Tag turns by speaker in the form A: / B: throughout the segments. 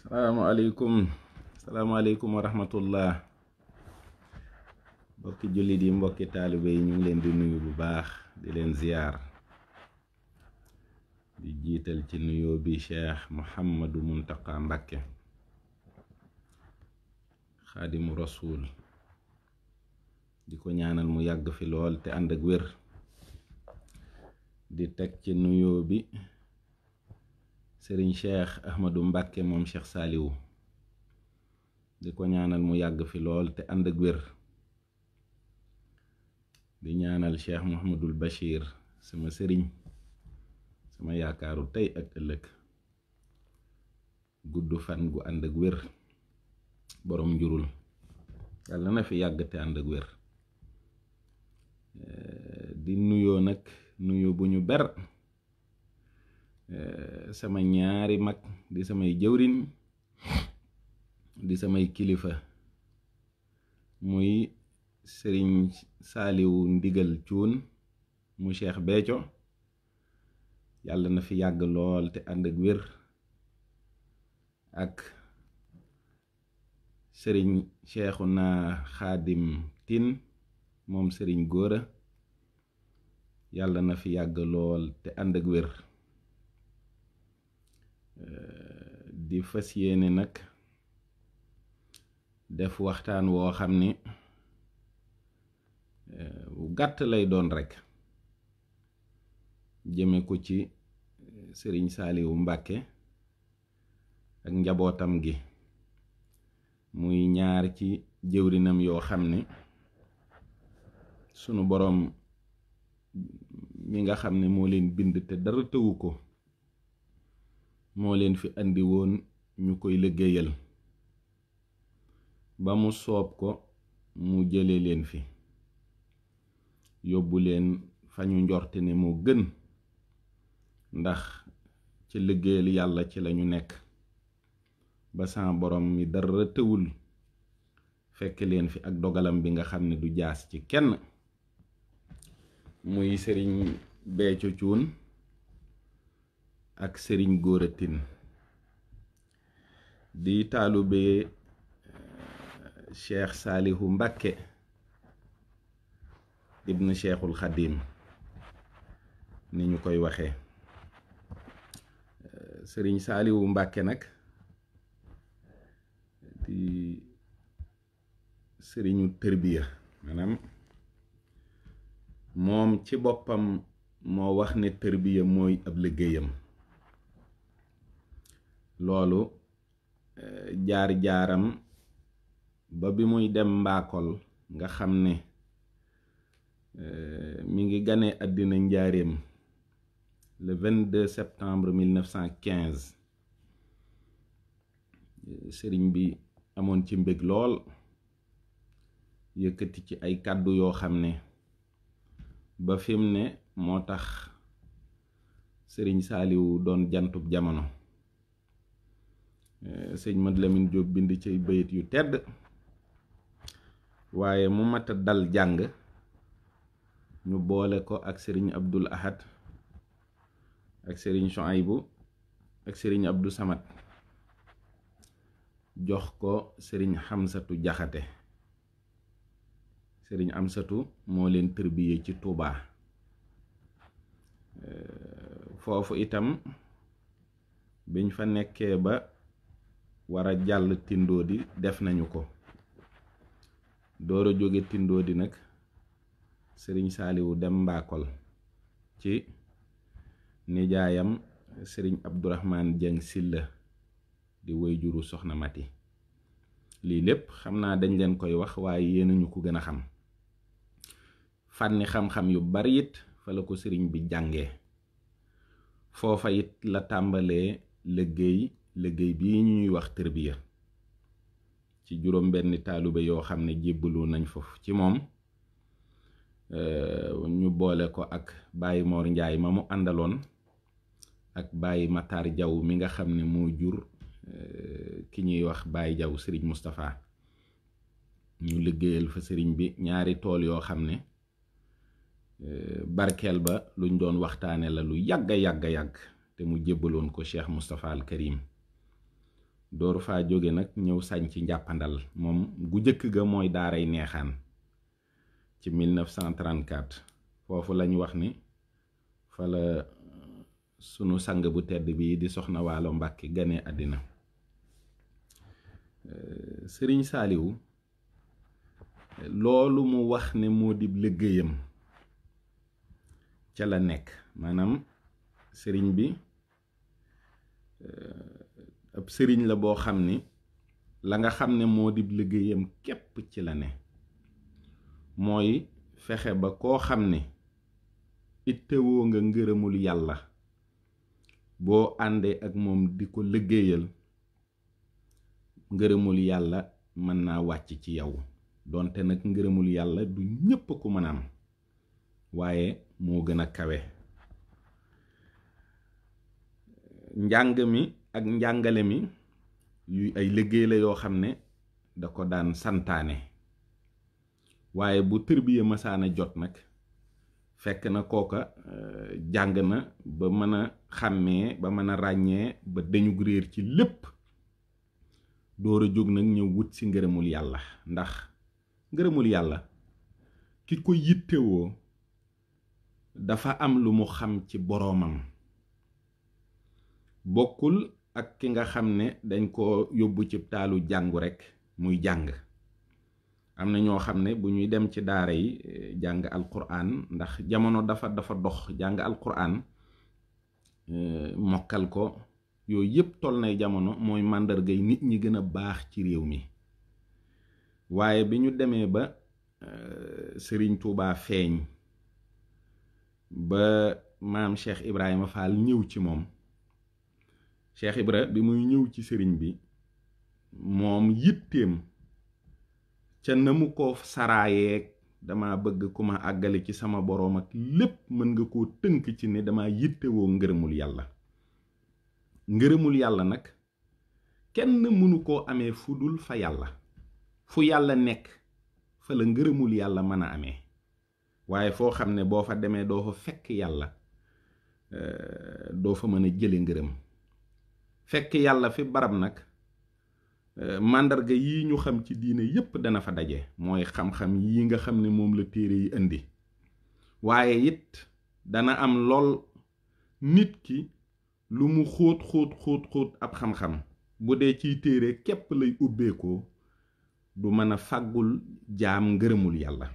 A: salaamaaleykum wa rahmatullah. mbokki jullit yi, mbokki taalibe yi, ñu ngi leen di nuyu bu baax, di leen ziyaar, di jiital ci nuyoo bi Cheikh Mouhamadou Mountakha Mbacké xaadimu rasuul, di ko ñaanal mu yàgg fi lool te ànd ak wér. di teg ci nuyoo bi Serigne Cheikh Ahmadou Mbacké moom Cheikh Saliou, di ko ñaanal mu yàgg fi lool te ànd ak wér. di ñaanal Cheikh Mouhamadul Bachir, sama sëriñ, sama yaakaaru tey ak ëllëg, gudd fan gu ànd ak wér, borom njurul, yàlla na fi yàgg te ànd ak wér. di nuyoo nag nuyu bu ñu ber sama ñaari mag di samay jëwriñ, di samay kilifa, muy sëriñ Saaliwu Ndigal Cuun mu Cheikh Béthio, yàlla na fi yàgg lool te ànd ak wér, ak sëriñ Cheikhouna Xaadim Tin moom sëriñ Góora, yàlla na fi yàgg lool te ànd ak wér. di fas yéene nag def waxtaan woo xam ni bu gàtt lay doon rekk, jëme ko ci sëriñ Saaliwu Mbàkke ak njabootam gi, muy ñaar ci jëwrinam yoo xam ne sunu boroom mi nga xam ne moo leen bind te dara tëwu ko, moo leen fi andi woon ñu koy liggéeyal ba mu soob ko mu jële leen fi, yóbbu leen fa ñu njorte ne moo gën, ndax ci liggéeyal yàlla ci lañu nekk ba sa borom mi dara tëwul fekk leen fi ak dogalam bi nga xam ne du jaas ci kenn, muy sëriñ Béthio Cuun ak sëriñ Góora Tin, di taalube Cheikh Saalihu Mbàkke ibn Cheikhul Xadim ni ñu koy waxee. sëriñ Saalihu Mbàkke nag di sëriñu tërbiya, maanaam moom ci boppam moo wax ne tërbiya mooy ab liggéeyam. loolu jaar-jaaram ba bi muy dem Mbaakol nga xam ne mi ngi gane àddina njaareem le 22 septembre 1915. sëriñ bi amoon ci mbég lool, yëkkati ci ay kàddu yoo xam ne ba fim ne moo tax sëriñ Saaliwu doon jantub jamono. sëñ Mad Lamin Jóob bind ci bayit yu tedd, waaye mu mata dal jàng ñu boole ko ak sëriñ Abdul Ahad ak sëriñ Shuaybu ak sëriñ Abdou Samad, jox ko sëriñ Xamsatu Jaxate. sëriñ Amsatu moo leen tërbiye ci Tuubaa. foofu itam biñ fa nekkee ba war a jàll Tindoodi def nañu ko. door a jóge Tindoodi nag sëriñ Saaliwu dem Mbaakol ci nijaayam sëriñ Abdourahman Jeng Silla di woy juru soxna Mati. lii lépp xam naa dañ leen koy wax, waaye yéen ñu ko gën a xam. fànni xam-xam yu bari it fa la ko sëriñ bi jàngee. foofa it la tàmbalee liggéey bii ñuy wax tërbiya, ci juróom benn taalube yoo xam ne jébbalu nañ foofu ci moom. ñu boole ko ak Baye Mor Njaay ma mu àndaloon ak Baye Matar Jaw mi nga xam ne moo jur ki ñuy wax Baye Jaw sëriñ Moustapha. ñu liggéeyal fa sëriñ bi ñaari tool yoo xam ne barkeel ba luñ doon waxtaane la lu yàgg te mu jébbaloon ko Cheikh Moustapha al Karim. dooru faa jóge nag ñëw sañ ci njàppandal moom gu jëkk ga mooy daaray neexaan ci 1934 foofu lañu wax ni fa la sunu sang bu tedd bi di soxna Waalo Mbàkke gane àddina. Sëriñ Saaliwu loolu mu wax ne moo di liggéeyam ca la nekk, maanaam sëriñ bi ab sëriñ la boo xam ni la nga xam ne moo di liggéeyam képp ci la ne, mooy fexe ba koo xam ne ittewoo nga ngërëmul yàlla boo àndee ak moom di ko liggéeyal ngërëmul yàlla mën naa wàcc ci yow, donte nag ngërëmul yàlla du ñépp ku mën a am waaye moo gën a kawe. njàng mi ak njàngale mi yu ay liggéey la yoo xam ne da ko daan santaane, waaye bu tërbiya masaana jot nag fekk na kooka jàng na ba mën a xàmmee ba mën a ràññee ba dañu réer ci lépp, door a jóg nag ñëw wut si ngërëmul yàlla. ndax ngërëmul yàlla ki ko yittewoo dafa am lu mu xam ci boroomam, bokkul ak ki nga xam ne dañ ko yóbbu ci taalu jàngu rekk muy jàng. am na ñoo xam ne bu ñuy dem ci daara yi jàng alquran, ndax jamono dafa dox, jàng alquran mokkal ko, yooyu yépp toll nay jamono mooy màndargay nit ñi gën a baax ci réew mi. waaye bi ñu demee ba Sëriñ Tuubaa feeñ ba maam Cheikh Ibrahima Fall ñëw ci moom, Cheikh Ibra bi muy ñëw ci sëriñ bi moom yitteem ca na mu ko saraayeeg dama bëgg ku ma àggale ci sama boroom ak lépp mën nga koo tënk ci ne dama yittewoo ngërëmul yàlla. ngërëmul yàlla nag kenn mënu koo amee fu dul fa yàlla, fu yàlla nekk fa la ngërëmul yàlla mën a amee, waaye foo xam ne boo fa demee doo fa fekk yàlla doo fa mën a jële ngërëm. fekk yàlla fi barab nag màndarga yi ñu xam ci diine yépp dana fa daje, mooy xam-xam yi nga xam ne moom la téere yi indi, waaye it dana am lool nit ki lu mu xóot ab xam-xam bu dee ciy téere képp lay ubbeekoo du mën a fàggul jaam ngërëmul yàlla.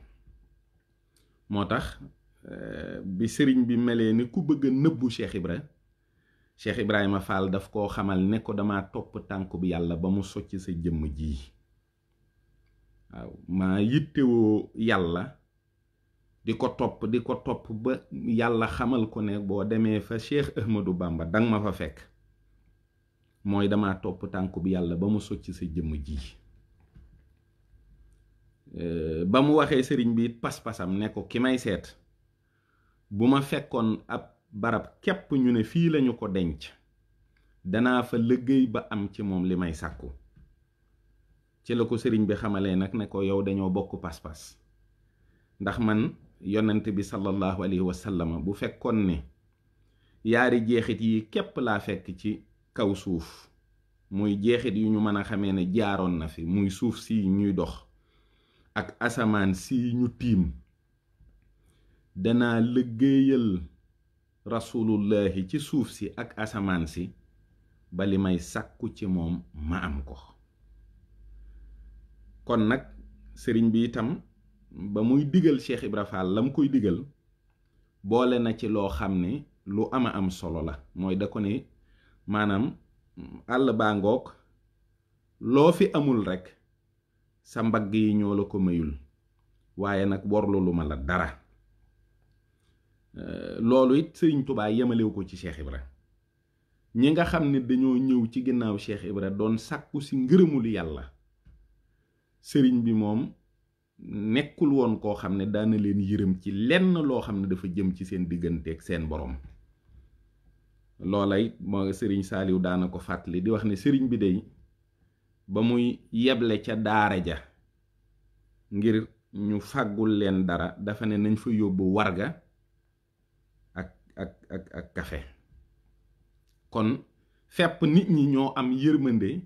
A: moo tax bi sëriñ bi melee ni ku bëgg a nëbbu Cheikh Ibrahima Fall daf koo xamal ne ko dama topp tànku bi yàlla ba mu socc sa jëmm ji. waaw maa yittewoo yàlla di ko topp ba yàlla xamal ko ne boo demee fa Cheikh Ahmadou Bamba danga ma fa fekk, mooy dama topp tànku bi yàlla ba mu socc sa jëmm ji. ba mu waxee sëriñ bi pas-pasam ne ko ki may seet bu ma fekkoon ab barab képp ñu ne fii lañu ko denc danaa fa liggéey ba am ci moom li may sàkku. ci la ko sëriñ bi xamalee nag ne ko yow dañoo bokk pas-pas, ndax man yonent bi sallallahu alayhi wa sallam bu fekkoon ne yaari jeexit yi képp laa fekk ci kaw suuf, muy jeexit yu ñu mën a xamee ne jaaroon na fi, muy suuf si ñuy dox ak asamaan si ñu tiim, danaa liggéeyal rasulullahi ci suuf si ak asamaan si ba li may sàkku ci moom ma am ko. kon nag sëriñ bi itam ba muy digal Cheikh Ibra Fall la mu koy digal boole na ci loo xam ne lu ama am solo la, mooy da ko ne maanaam àll baa ngoog, loo fi amul rekk sa mbagg yi ñoo la ko mayul, waaye nag warlu lu ma la dara. loolu it sëriñ Tuubaa yemalewu ko ci Cheikh Ibra. ñi nga xam ne dañoo ñëw ci ginnaaw Cheikh Ibra doon sàkku si ngërëmul yàlla, sëriñ bi moom nekkul woon koo xam ne daana leen yërëm ci lenn loo xam ne dafa jëm ci seen digganteeg seen borom. loola it moo sëriñ Saaliw daana ko fàttali di wax ne sëriñ bi day ba muy yeble ca daara ja ngir ñu fàggul leen dara dafa ne nañ fa yóbbu warga ak kafe. kon fepp nit ñi ñoo am yërmande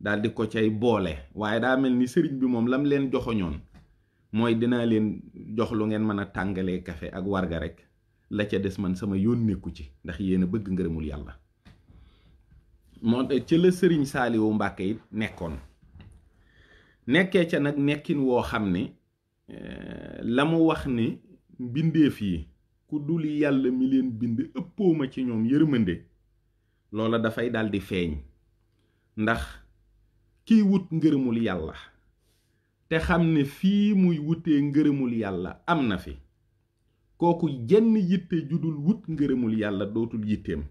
A: daal di ko cay boole. waaye daa mel ni sëriñ bi moom lam leen joxoñoon mooy dinaa leen jox lu ngeen mën a tàngalee kafe ak warga rek, la ca des man sama yoon nekku ci, ndax yéen a bëgg ngërëmul yàlla. moo ca la sëriñ Saaliwu Mbàkke it nekkoon, nekkee ca nag nekkin woo xam ni la mu wax ni mbindeef yi ku dul yàlla mi leen bind ëppooma ci ñoom yërmande, loola dafay daldi feeñ. ndax kiy wut ngërëmul yàlla te xam ne fii muy wutee ngërëmul yàlla am na fi, kooku jenn yitte judul wut ngërëmul yàlla dootul yitteem.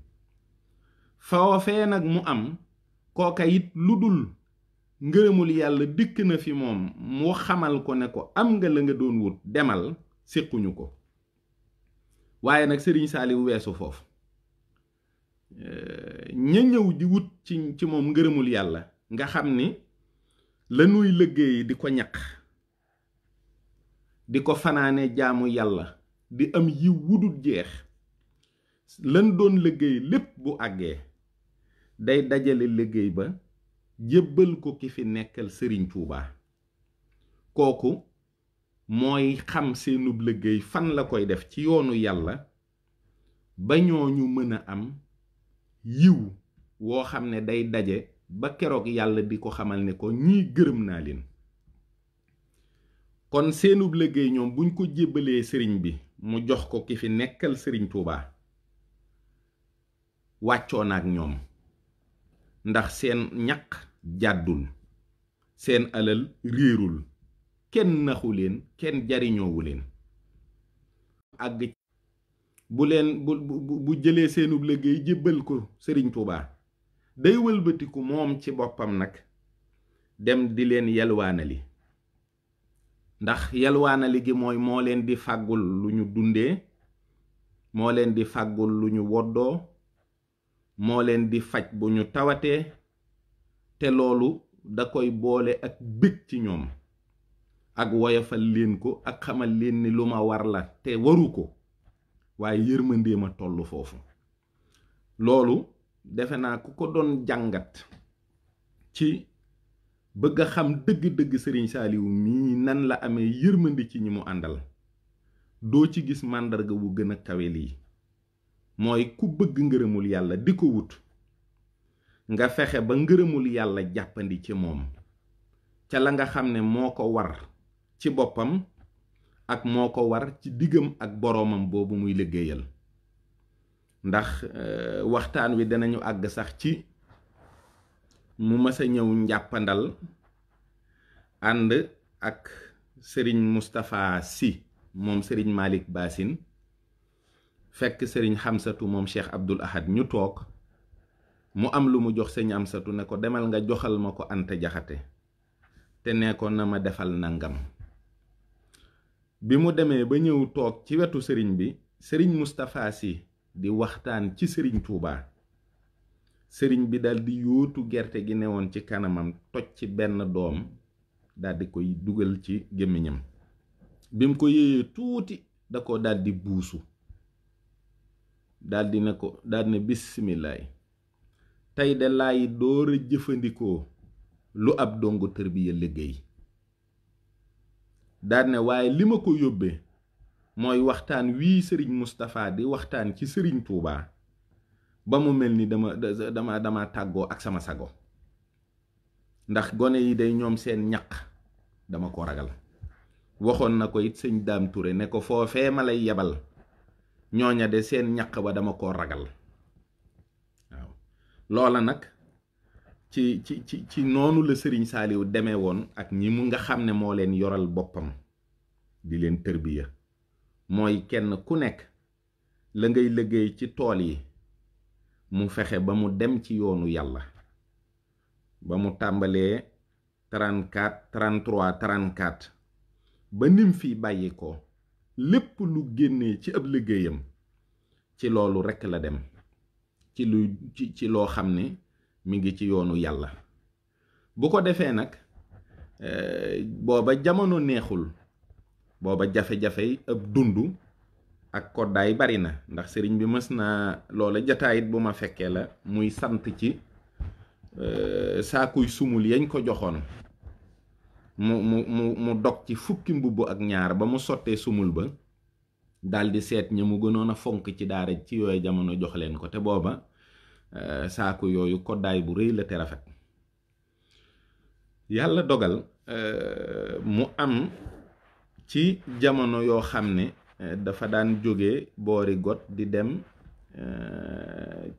A: foofee nag mu am kooka it lu dul ngërëmul yàlla dikk na fi moom, mu xamal ko ne ko am nga la nga doon wut, demal, séquñu ko. waaye nag sëriñ Saaliw weesu foofu. ña ñëw di wut ci moom ngërëmul yàlla nga xam ni la nuy liggéey di ko ñaq, di ko fanaane jaamu yàlla, di am yiw wudut jeex, lan doon liggéey lépp bu àggee day dajale liggéey ba jébbal ko ki fi nekkal sëriñ Tuubaa. kooku mooy xam seenub liggéey fan la koy def ci yoonu yàlla ba ñooñu mën a am yiw woo xam ne day daje ba keroog yàlla di ko xamal ne ko ñii gërëm naa leen. kon seenub liggéey ñoom buñ ko jébbalee sëriñ bi mu jox ko ki fi nekkal sëriñ Tuubaa, wàccoo na ak ñoom, ndax seen ñaq jàddul, seen alal réerul, kenn naxu leen, kenn jariñoowu leen. àgg bu jëlee seenub liggéey jébbal ko sëriñ Tuubaa, day wëlbatiku moom ci boppam nag dem di leen yalwaanali. ndax yalwaanali gi mooy moo leen di fàggul lu ñu dundee, moo leen di fàggul lu ñu woddoo, moo leen di faj bu ñu tawatee, te loolu da koy boole ak bég ci ñoom, ak woyofal leen ko, ak xamal leen ni lu ma war la te waru ko, waaye yërmandee ma tollu foofu. loolu defe naa ku ko doon jàngat ci bëgg a xam dëgg-dëgg sëriñ Saaliwu mii nan la amee yërmandi ci ñi mu àndal, doo ci gis màndarga wu gën a kawe lii. mooy ku bëgg ngërëmul yàlla di ko wut, nga fexe ba ngërëmul yàlla jàppandi ci moom, ca la nga xam ne moo ko war ci boppam ak moo ko war ci diggam ak boroomam boobu muy liggéeyal. ndax waxtaan wi danañu àgg sax ci mu mës a ñëw njàppandal ànd ak sëriñ Moustapha Sy moom sëriñ Malick Bassine, fekk sëriñ Xamsatu moom Cheikh Abdul Ahad ñu toog, mu am lu mu jox sëriñ Amsatu ne ko demal nga joxal ma ko Anta Jaxate te ne ko na ma defal nangam. bi mu demee ba ñëw toog ci wetu sëriñ bi, sëriñ Moustapha Sy di waxtaan ci sëriñ Tuubaa, sëriñ bi daldi yóotu gerte gi newoon ci kanamam, toj ci benn doom, daldi koy dugal ci gémmiñam. bi mu ko yéeyee tuuti da ko daldi buusu, daldi ne bisimilaay, tey de laay door a jëfandikoo lu ab dongo tërbiya liggéey. daldi ne waaye li ma ko yóbbee mooy waxtaan wii sëriñ Moustapha di waxtaan ci sëriñ Tuubaa ba mu mel ni dama tàggoo ak sama sago, ndax gone yi day ñoom seen ñaq dama ko ragal. waxoon na ko it sëñ Daam Ture ne ko foofee ma lay yebal ñooña de seen ñaq ba dama ko ragal. waaw loola nag ci noonu la sëriñ Saaliw demee woon ak ñi mu nga xam ne moo leen yoral boppam di leen tërbiya. mooy kenn ku nekk la ngay liggéey ci tool yi mu fexe ba mu dem ci yoonu yàlla. ba mu tàmbalee 34 33 34 ba nim fi bàyyi ko, lépp lu génnee ci ab liggéeyam ci loolu rekk la dem, ci loo xam ne mi ngi ci yoonu yàlla. bu ko defee nag booba jamono neexul, booba jafe-jafey ab dund ak koddaay bari na, ndax sëriñ bi mës naa loola jataayit bu ma fekkee la muy sant ci saakuy sumul yañ ko joxoon mu dog ci fukki mbubb ak ñaar ba mu sottee sumul ba daldi seet ña mu gënoon a fonk ci daara ci yooyu jamono jox leen ko te booba saaku yooyu koddaay bu rëy la te rafet. yàlla dogal mu am ci jamono yoo xam ne dafa daan jóge boori got di dem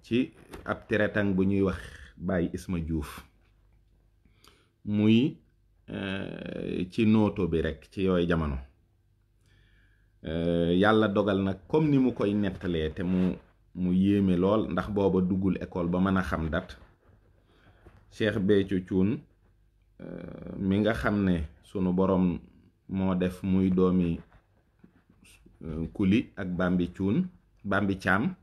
A: ci ab teretang bu ñuy wax Baye Isma Diouf muy ci nooto bi rekk ci yooyu jamono. yàlla dogal nag comme ni mu koy nettalee te mu yéeme lool ndax booba duggul école ba mën a xam dat. Cheikh Béthio Thioune mi nga xam ne sunu borom moo def muy doomi Kuli ak Bambi Thiam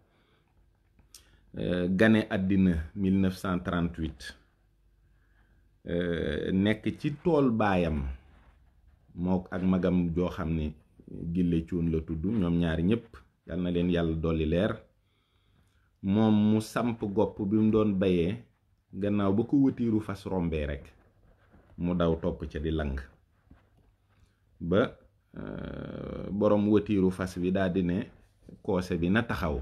A: gane àddina 1938 nekk ci tool baayam mook ak magam joo xam ne Gille Thioune la tudd ñoom ñaari ñépp yal na leen yàlla dolli leer. moom mu samp gopp bi mu doon bayee gannaaw ba ko wëtiiru fas rombee rekk mu daw topp ca di lang ba boroom wëtiiru fas bi daldi ne koose bi na taxaw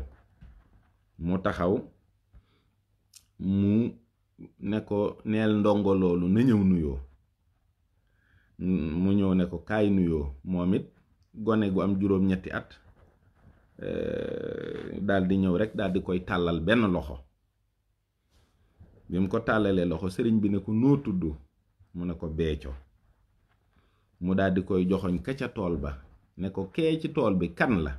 A: mu taxaw mu ne ko neel ndongo loolu na ñëw nuyoo mu ñëw ne ko kaay nuyoo moom it gone gu am juróom-ñetti at daldi ñëw rekk daldi koy tàllal benn loxo. bi mu ko tàllalee loxo sëriñ bi ne ko noo tudd mu ne ko Béthio mu daldi koy joxoñ ka ca tool ba ne ko kee ci tool bi kan la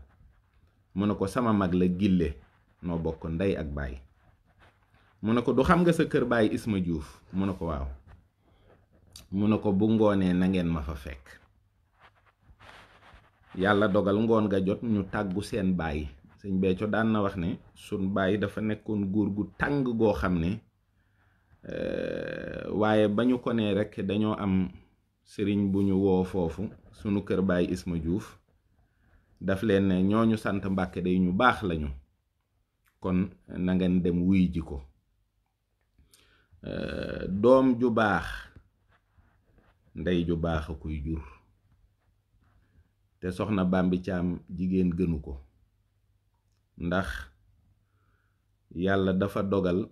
A: mu ne ko sama mag la Gille noo bokk ndey ak baay. mu ne ko du xam nga sa kër Baye Isma Diouf mu ne ko waaw mu ne ko bu ngoonee na ngeen ma fa fekk. yàlla dogal ngoon nga jot ñu tàggu seen baay. sëñ Béthio daan na wax ne sun baay dafa nekkoon góor gu tàng goo xam ne waaye ba ñu ko nee rekk dañoo am sëriñ bu ñu woo foofu sunu kër Baye Isma Diouf daf leen ne ñooñu sant Mbàkke day ñu baax lañu kon na ngeen dem wuy ji ko. doom ju baax ndey ju baax a kuy jur te soxna Bambi Thiam jigéen gënu ko ndax yàlla dafa dogal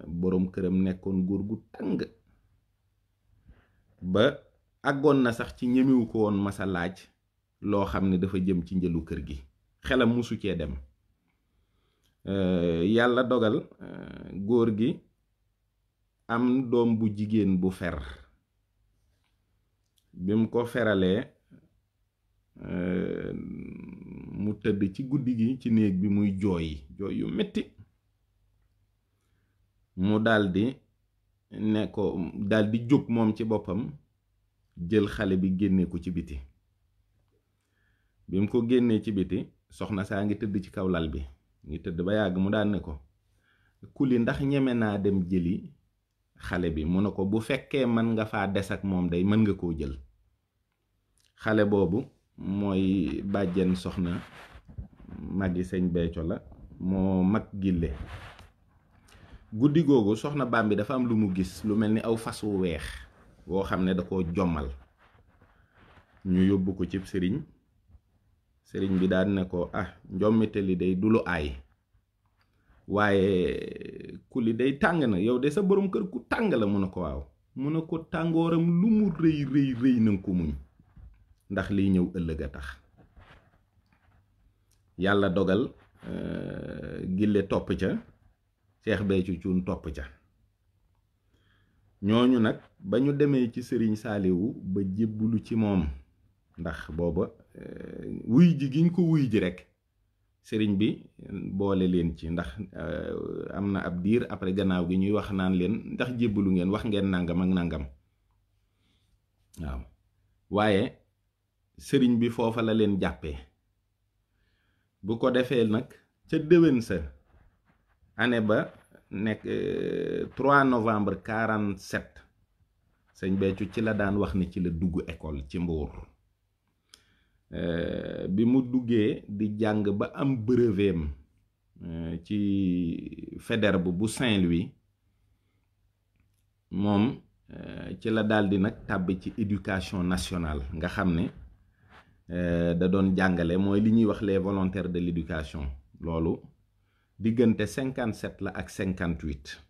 A: boroom këram nekkoon góor gu tàng ba àggoon na sax ci ñemewu ko woon masa laaj loo xam ne dafa jëm ci njëlu kër gi xelam musu cee dem. yàlla dogal góor gi am doom bu jigéen bu fer bi mu ko feralee mu tëdd ci guddi gi ci néeg bi muy jooy yu metti mu daldi ne ko daldi jóg moom ci boppam jël xale bi génne ko ci biti. bi mu ko génnee ci biti soxna saa ngi tëdd ci kaw lal bi ngi tëdd ba yàgg mu daan ne ko Kuli ndax ñeme naa dem jëli xale bi mu ne ko bu fekkee mën nga faa des ak moom day mën nga koo jël. xale boobu mooy bàjjen soxna magi sëñ Béthio la moo mag Gille. guddi googu soxna Bambi dafa am lu mu gis lu mel ni aw fas wu weex woo xam ne da koo jommal ñu yóbbu ko cib sëriñ bi daan ne ko njommite li day du lu aay waaye Kuli day tàng na yow de sa borom kër ku tàng la mu ne ko waaw mu ne ko tàngooram lu mu rëy rëy rëy nanga ko muñ ndax liy ñëw ëllëg a tax. yàlla dogal Gille topp ca Cheikh Béthio Thioune topp ca ñooñu nag ba ñu demee ci sëriñ Saaliwu ba jébbulu ci moom ndax booba wuy ji giñ ko wuy ji rekk sëriñ bi boole leen ci ndax am na ab diir après gannaaw gi ñuy wax naan leen ndax jébbalu ngeen wax ngeen nangam ak nangam waaw waaye sëriñ bi foofa la leen jàppee. bu ko defee nag ca déwén sa année ba nekk 3 novembre 47 sëñ Béthio ci la daan wax ne ci la dugg école ci Mbuur. bi mu duggee di jàng ba am brevetam ci Faidherbe bu Saint-Louis moom ci la daldi nag tàbbi ci éducation nationale nga xam ne da doon jàngale mooy li ñuy wax les volontaires de l'éducation loolu diggante 57 la ak 58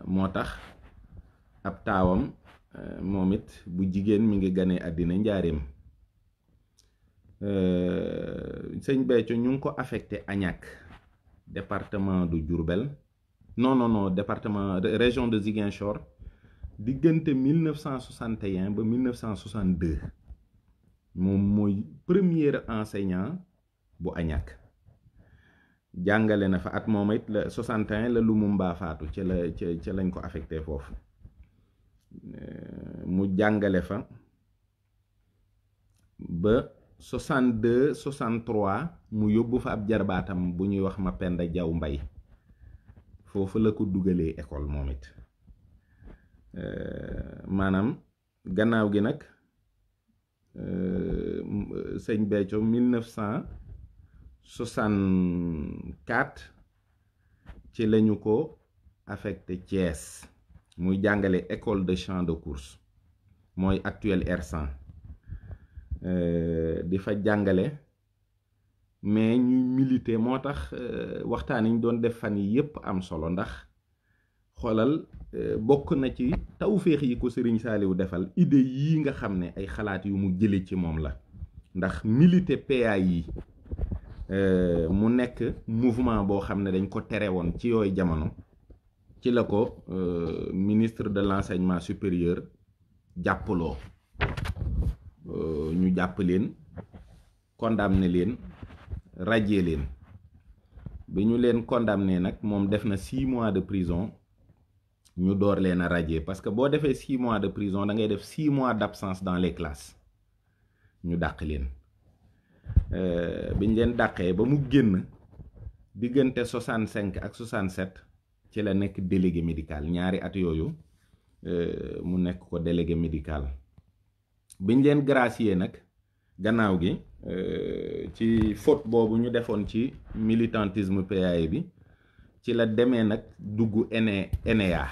A: moo tax ab taawam moom it bu jigéen mi ngi ganee àddina njaareem. Sëñ Béthio ñu ngi ko affecté Agnac département de Diourbel non département région de Ziguinchor diggante 1961 ba 1962 moom mooy premier enseignant bu Agnac jàngale na fa at moom it la 61 la Lumumba faatu ca lañ ko affecté foofu mu jàngale fa ba 62 63 mu yóbbu fa ab jarbaatam bu ñuy wax Mapenda Jaw Mbay foofu la ko dugalee école moom it maanaam gannaaw gi nag sëñ Béthio 1964 ci lañu ko affecté Thiès muy jàngale école de champ de course mooy actuel R100 di fa jàngale mais ñuy militer moo tax waxtaan yi ñu doon def fan yi yépp am solo ndax xoolal bokk na ci tawféex yi ko Serigne Saliou defal idée yii nga xam ne ay xalaat yu mu jële ci moom la ndax militer PA yi mu nekk mouvement boo xam ne dañ ko tere woon ci yooyu jamono ci la ko ministre de l'enseignement supérieur jàppaloo ñu jàpp leen condamné leen radié leen bi ñu leen condamné nag moom def na 6 mois de prison ñu door leen a radié parce que boo defee 6 mois de prison da ngay def 6 mois d'absence dans les classes ñu dàq leen bi ñu leen dàqee ba mu génn diggante 65 ak 67 ci la nekk délégué médical ñaari at yooyu mu nekk ko délégué médical bi ñu leen gracier nag gannaaw gi ci faute boobu ñu defoon ci militantisme PAE bi ci la demee nag dugg ENEA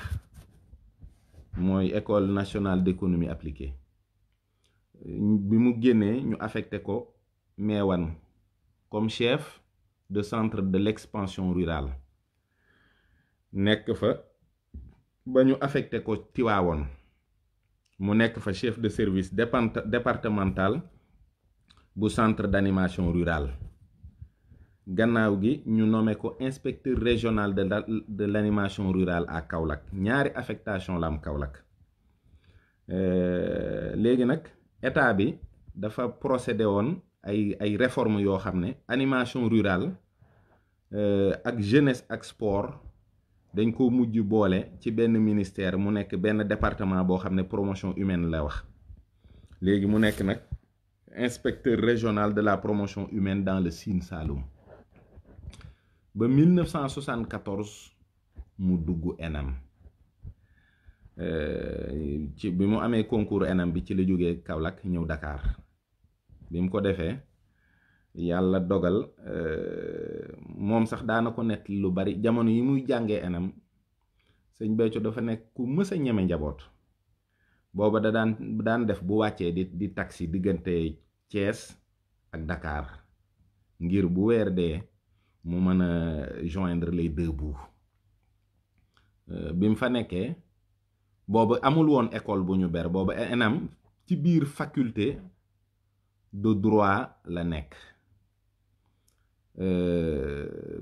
A: mooy école nationale d'économie appliquée bi mu génnee ñu affecté ko Meewan comme chef de centre de l'expansion rurale nekk fa ba ñu affecté ko Tivaouane mu nekk fa chef de service départemental bu centre d'animation rurale gannaaw gi ñu nommé ko inspecteur régional de l'animation rurale à Kaolack ñaari affectation la am Kaolack léegi nag état bi dafa procédé woon ay réformes yoo xam ne animation rurale ak jeunesse ak sport dañ ko mujj boole ci benn ministère mu nekk benn département boo xam ne promotion humaine la wax léegi mu nekk nag inspecteur régional de la promotion humaine dans le Sine Saloum ba 1974 mu dugg ENAM ci bi mu amee concours ENAM bi ci la jógee Kaolack ñëw Dakar bi mu ko defee yàlla dogal moom sax daana ko nett lu bari jamono yi muy jàngee ENAM sëñ Béthio dafa nekk ku mës a ñeme njaboot booba da daan def bu wàccee di taxi diggante Thiès ak Dakar ngir bu weer dee mu mën a joindre les deux bouts bi mu fa nekkee booba amul woon école bu ñu ber booba ENAM ci biir faculté de droit la nekk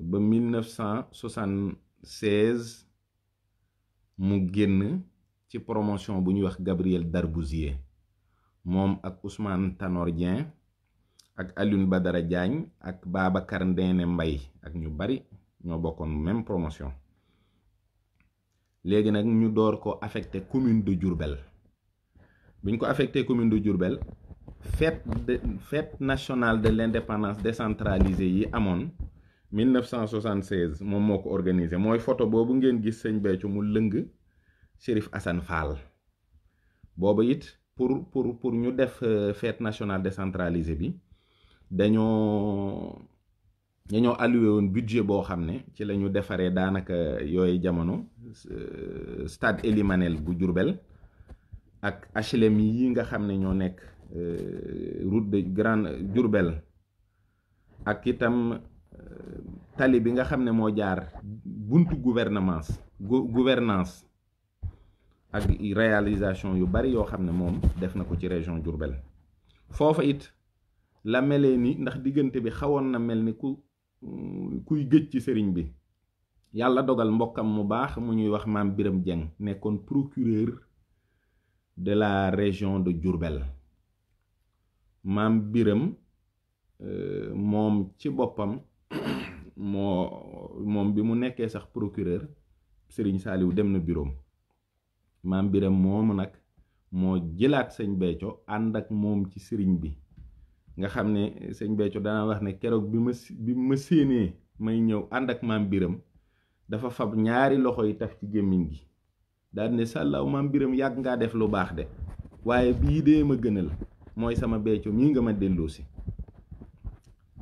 A: ba 1976 mu génn ci promotion bu ñuy wax Gabriel Darbouzier moom ak Ousmane Tanor Dieng ak Alioune Badara Diagne ak Babacar Ndéné Mbaye ak ñu bari ñoo bokkoon même promotion léegi nag ñu door ko affecté commune de Diourbel bi ñu ko affecté commune de Diourbel fête nationale de l'indépendance décentralisée yi amoon 1976 moom moo ko organisé mooy photo boobu ngeen gis sëñ Béthio mu lëng Chérif Assane Fall booba it pour ñu def fête nationale décentralisée bi dañoo dañoo alloué woon budget boo xam ne ci la ñu defaree daanaka yooyu jamono stade Ely Manel bu Diourbel ak HLM yi nga xam ne ñoo nekk route de Grande Diourbel ak itam tali bi nga xam ne moo jaar buntu gouvernance ak réalisation yu bari yoo xam ne moom def na ko ci région Diourbel foofa it la melee ni ndax diggante bi xawoon na mel ni kuy gëj ci sëriñ bi yàlla dogal mbokkam mu baax mu ñuy wax maam Biram Dieng nekkoon procureur de la région de Diourbel maam Biram moom ci boppam moom bi mu nekkee sax procureur sëriñ Saaliw dem na bureau maam Biram moomu nag moo jëlaat sëñ Béthio ànd ak moom ci sëriñ bi nga xam ne sëñ Béthio dana wax ne keroog bi ma séenee may ñëw ànd ak maam Biram dafa fab ñaari loxo yi taf ci gémmiñ gi daal ne sàllaaw maam Biram yàgg ngaa def lu baax de waaye bii dee ma gënal mooy sama Béthio mii nga ma delloosi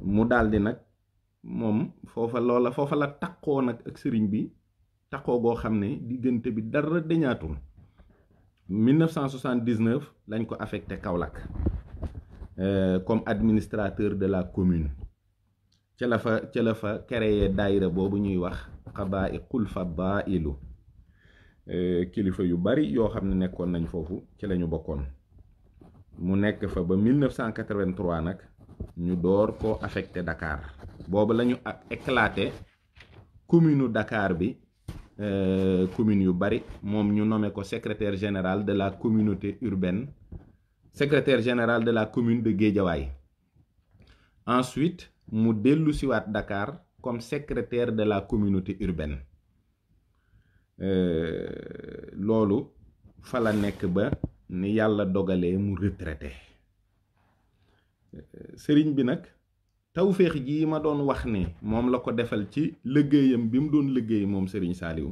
A: mu daldi nag moom foofa la takkoo nag ak sëriñ bi takkoo goo xam ne diggante bi dara deñaatul 1979 lañ ko affecté Kaolack comme administrateur de la commune ca la fa créé daayira boobu ñuy wax Qadaa'iqul Fadaa'ilu kilifa yu bari yoo xam ne nekkoon nañ foofu ci lañu bokkoon mu nekk fa ba 1983 nag ñu door koo affecté Dakar boobu lañu éclaté commune Dakar bi commune yu bari moom ñu nommé ko secrétaire général de la communauté urbaine secrétaire général de la commune de Guédiawaye ensuite mu dellu siwaat Dakar comme secrétaire de la communauté urbaine loolu fa la nekk ba ni yàlla dogalee mu retraité sëriñ bi nag tawféex ji ma doon wax ne moom la ko defal ci liggéeyam bi mu doon liggéey moom sëriñ Saaliw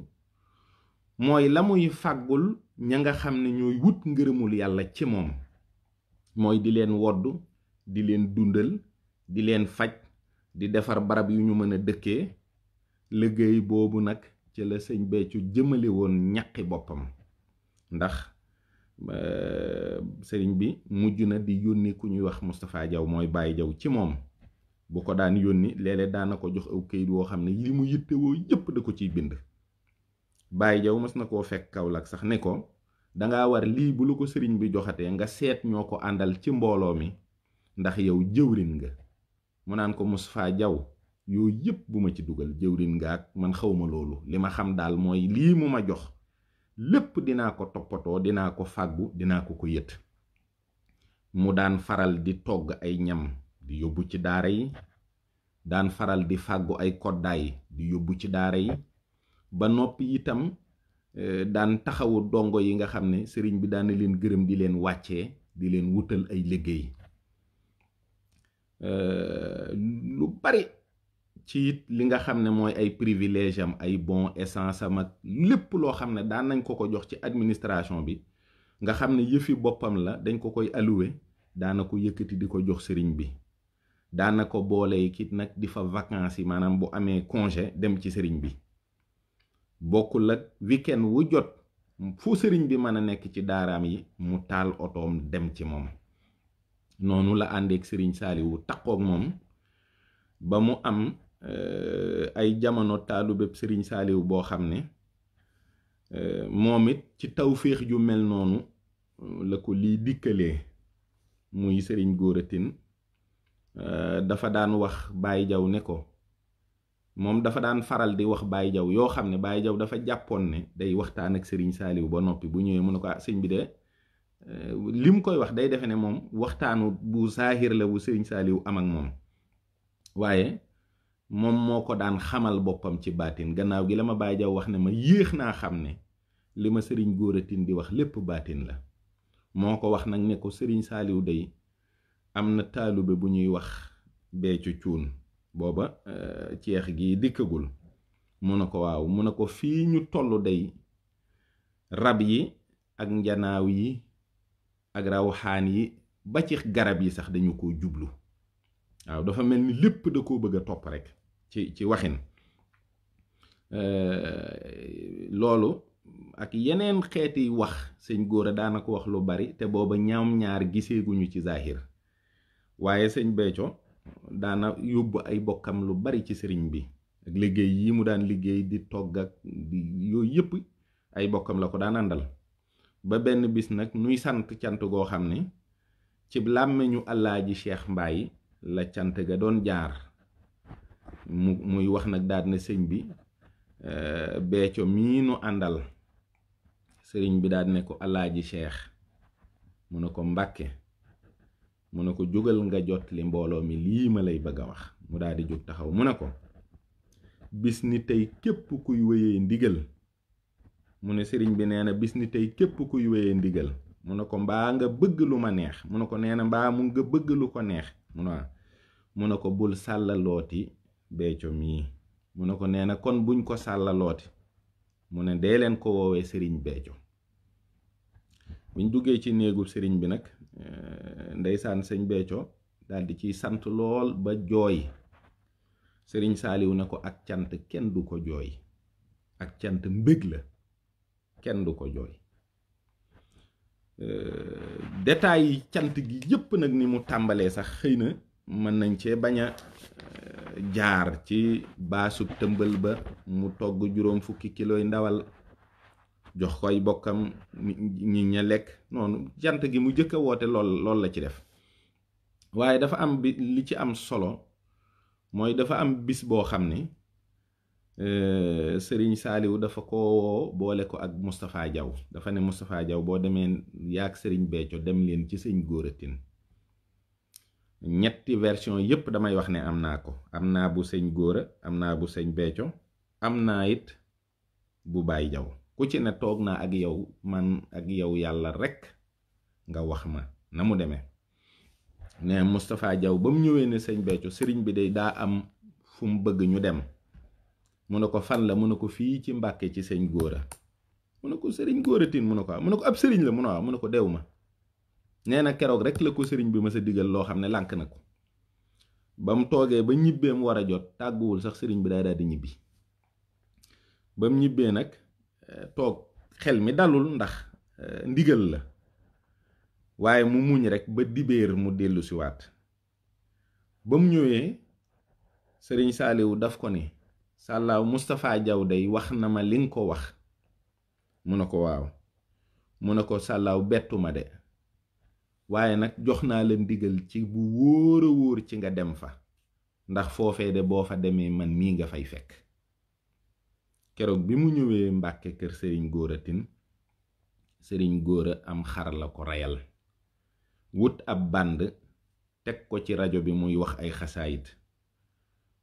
A: mooy la muy fàggul ña nga xam ne ñooy wut ngërëmul yàlla ci moom mooy di leen wodd di leen dundal di leen faj di defar barab yu ñu mën a dëkkee liggéey boobu nag ci la sëñ Béthio jëmale woon ñaqi boppam ndax sëriñ bi mujj na di yónni ku ñuy wax Moustapha Diaw mooy Baye Diaw ci moom bu ko daan yónni léeg-léeg daana ko jox aw këyit woo xam ne li mu yittewoo yépp da ko ciy bind Baye Diaw mës na koo fekk Kaolack sax ne ko danga war lii bu la ko sëriñ bi joxatee nga seet ñoo ko àndal ci mbooloo mi ndax yow jëwrin nga mu naan ko Moustapha Diaw yooyu yépp bu ma ci dugal jëwrin nga ak man xawma loolu li ma xam daal mooy lii mu ma jox lépp dinaa ko toppatoo dinaa ko fàggu dinaa ko yët mu daan faral di togg ay ñam di yóbbu ci daara yi daan faral di fàggu ay koddaay di yóbbu ci daara yi ba noppi itam daan taxawu dongo yi nga xam ne sëriñ bi daan leen gërëm di leen wàccee di leen wutal ay liggéey lu bari ci it li nga xam ne mooy ay privilège am ay bon essence am ak lépp loo xam ne daan nañ ko jox ci administration bi nga xam ne yëfi boppam la dañ ko koy alloué daana ko yëkkati di ko jox sëriñ bi daana ko boole kit nag di fa vacances yi maanaam bu amee congé dem ci sëriñ bi bokkul ak weekend wu jot fu sëriñ bi mën a nekk ci daaraam yi mu taal otoom dem ci moom noonu la àndeek sëriñ Saaliwu takkook moom ba mu am ay jamono taalubeb sëriñ Saaliw boo xam ne moom it ci tawféex ju mel noonu la ko lii dikkalee muy sëriñ Góora Tine dafa daan wax Baye Diaw ne ko moom dafa daan faral di wax Baye Diaw yoo xam ne Baye Diaw dafa jàppoon ne day waxtaan ak sëriñ Saaliw ba noppi bu ñëwee mu ne ko sëñ bi de li mu koy wax day defe ne moom waxtaanu bu saahir la bu sëriñ Saaliw am ak moom waaye moom moo ko daan xamal boppam ci baatin gannaaw gi la ma Baye Diaw wax ne ma yéex naa xam ne li ma sëriñ Góora Tine di wax lépp baatin la moo ko wax nag ne ko sëriñ Saaliw day am na taalube bu ñuy wax Béthio Thioune booba ceex gi dikkagul mu ne ko waaw mu ne ko fii ñu tollu day rab yi ak njanaaw yi ak rawxaan yi ba ci garab yi sax dañu ko jublu waaw dafa mel ni lépp da koo bëgg a topp rek ci waxin loolu ak yeneen xeeti wax sëñ Góora daana ko wax lu bari te booba ñaam ñaar giseeguñu ci zahir waaye sëñ Béthio daana yóbbu ay bokkam lu bari ci sëriñ bi ak liggéey yi mu daan liggéey di togg ak di yooyu yëpp ay bokkam la ko daan àndal ba benn bis nag nuy sant cant goo xam ne ci làmmiñu Alaaji Cheikh Mbaye la cant ga doon jaar muy wax nag daal ne sëñ bi Béthio mii nu àndal sëriñ bi daal ne ko Alaaji Cheikh mu ne ko Mbàkke mu ne ko jógal nga jot li mbooloo mi lii ma lay bëgg a wax mu daal di jóg taxaw mu ne ko bis ni tey képp kuy wéyee ndigal mu ne sëriñ bi nee na bis ni tey képp kuy wéyee ndigal mu ne ko mbaa nga bëgg lu ma neex mu ne ko nee na mbaa mu nga bëgg lu ko neex mu ne ko bul sàllalooti Béthio mii mu ne ko nee na kon buñ ko sàllalooti mu ne dee leen ko woowee sëriñ Béthio biñ duggee ci néegul sëriñ bi nag ndeysaan sëñ Béthio daal di ciy sant lool ba jooy sëriñ Saaliw ne ko ak cant kenn du ko jooy ak cant mbég la kenn du ko jooy détails yi cant gi yépp nag ni mu tàmbalee sax xëy na mën nañ cee bañ a jaar ci baasub tëmbal ba mu togg 40 kiloy ndawal jox koy bokkam ñi ña lekk noonu cant gi mu jëkk a woote lool la ci def waaye dafa am bi li ci am solo mooy dafa am bis boo xam ne sëriñ Saaliw dafa ko woo boole ko ak Moustapha Diaw dafa ne Moustapha Diaw boo demee yaag sëriñ Béthio dem leen ci sëñ Góora Tine ñetti version yépp damay wax ne am naa ko am naa bu sëñ Góora am naa bu sëñ Béthio am naa it bu Baay Diaw ku ci ne toog naa ak yow man ak yow yàlla rekk nga wax ma na mu demee ne Moustapha Diaw ba mu ñëwee ne sëñ Béthio sëriñ bi day daa am fu mu bëgg ñu dem mu ne ko fan la mu ne ko fii ci Mbàkke ci sëñ Góora mu ne ko sëriñ Góora Tine mu ne ko ab sëriñ la mu ne ko dew ma nee na keroog rek la ko sëriñ bi ma sa digal loo xam ne lànk na ko ba mu toogee ba ñibbeem war a jot tàgguwul sax sëriñ bi daal di ñibbi ba mu ñibbee nag toog xel mi dalul ndax ndigal la waaye mu muñ rek ba dibéer mu dellu siwaat ba mu ñëwee sëriñ Saaliw daf ko ne sàllaaw Moustapha Diaw day wax na ma li nga ko wax mu ne ko waaw mu ne ko sàllaaw bettu ma de waaye nag jox naa la ndigal ci bu wóor a wóor ci nga dem fa ndax foofee de boo fa demee man mii nga fay fekk keroog bi mu ñëwee Mbàkke kër sëriñ Góora Tine sëriñ Góora am xar la ko reyal wut ab bànd teg ko ci rajo bi muy wax ay xasaayit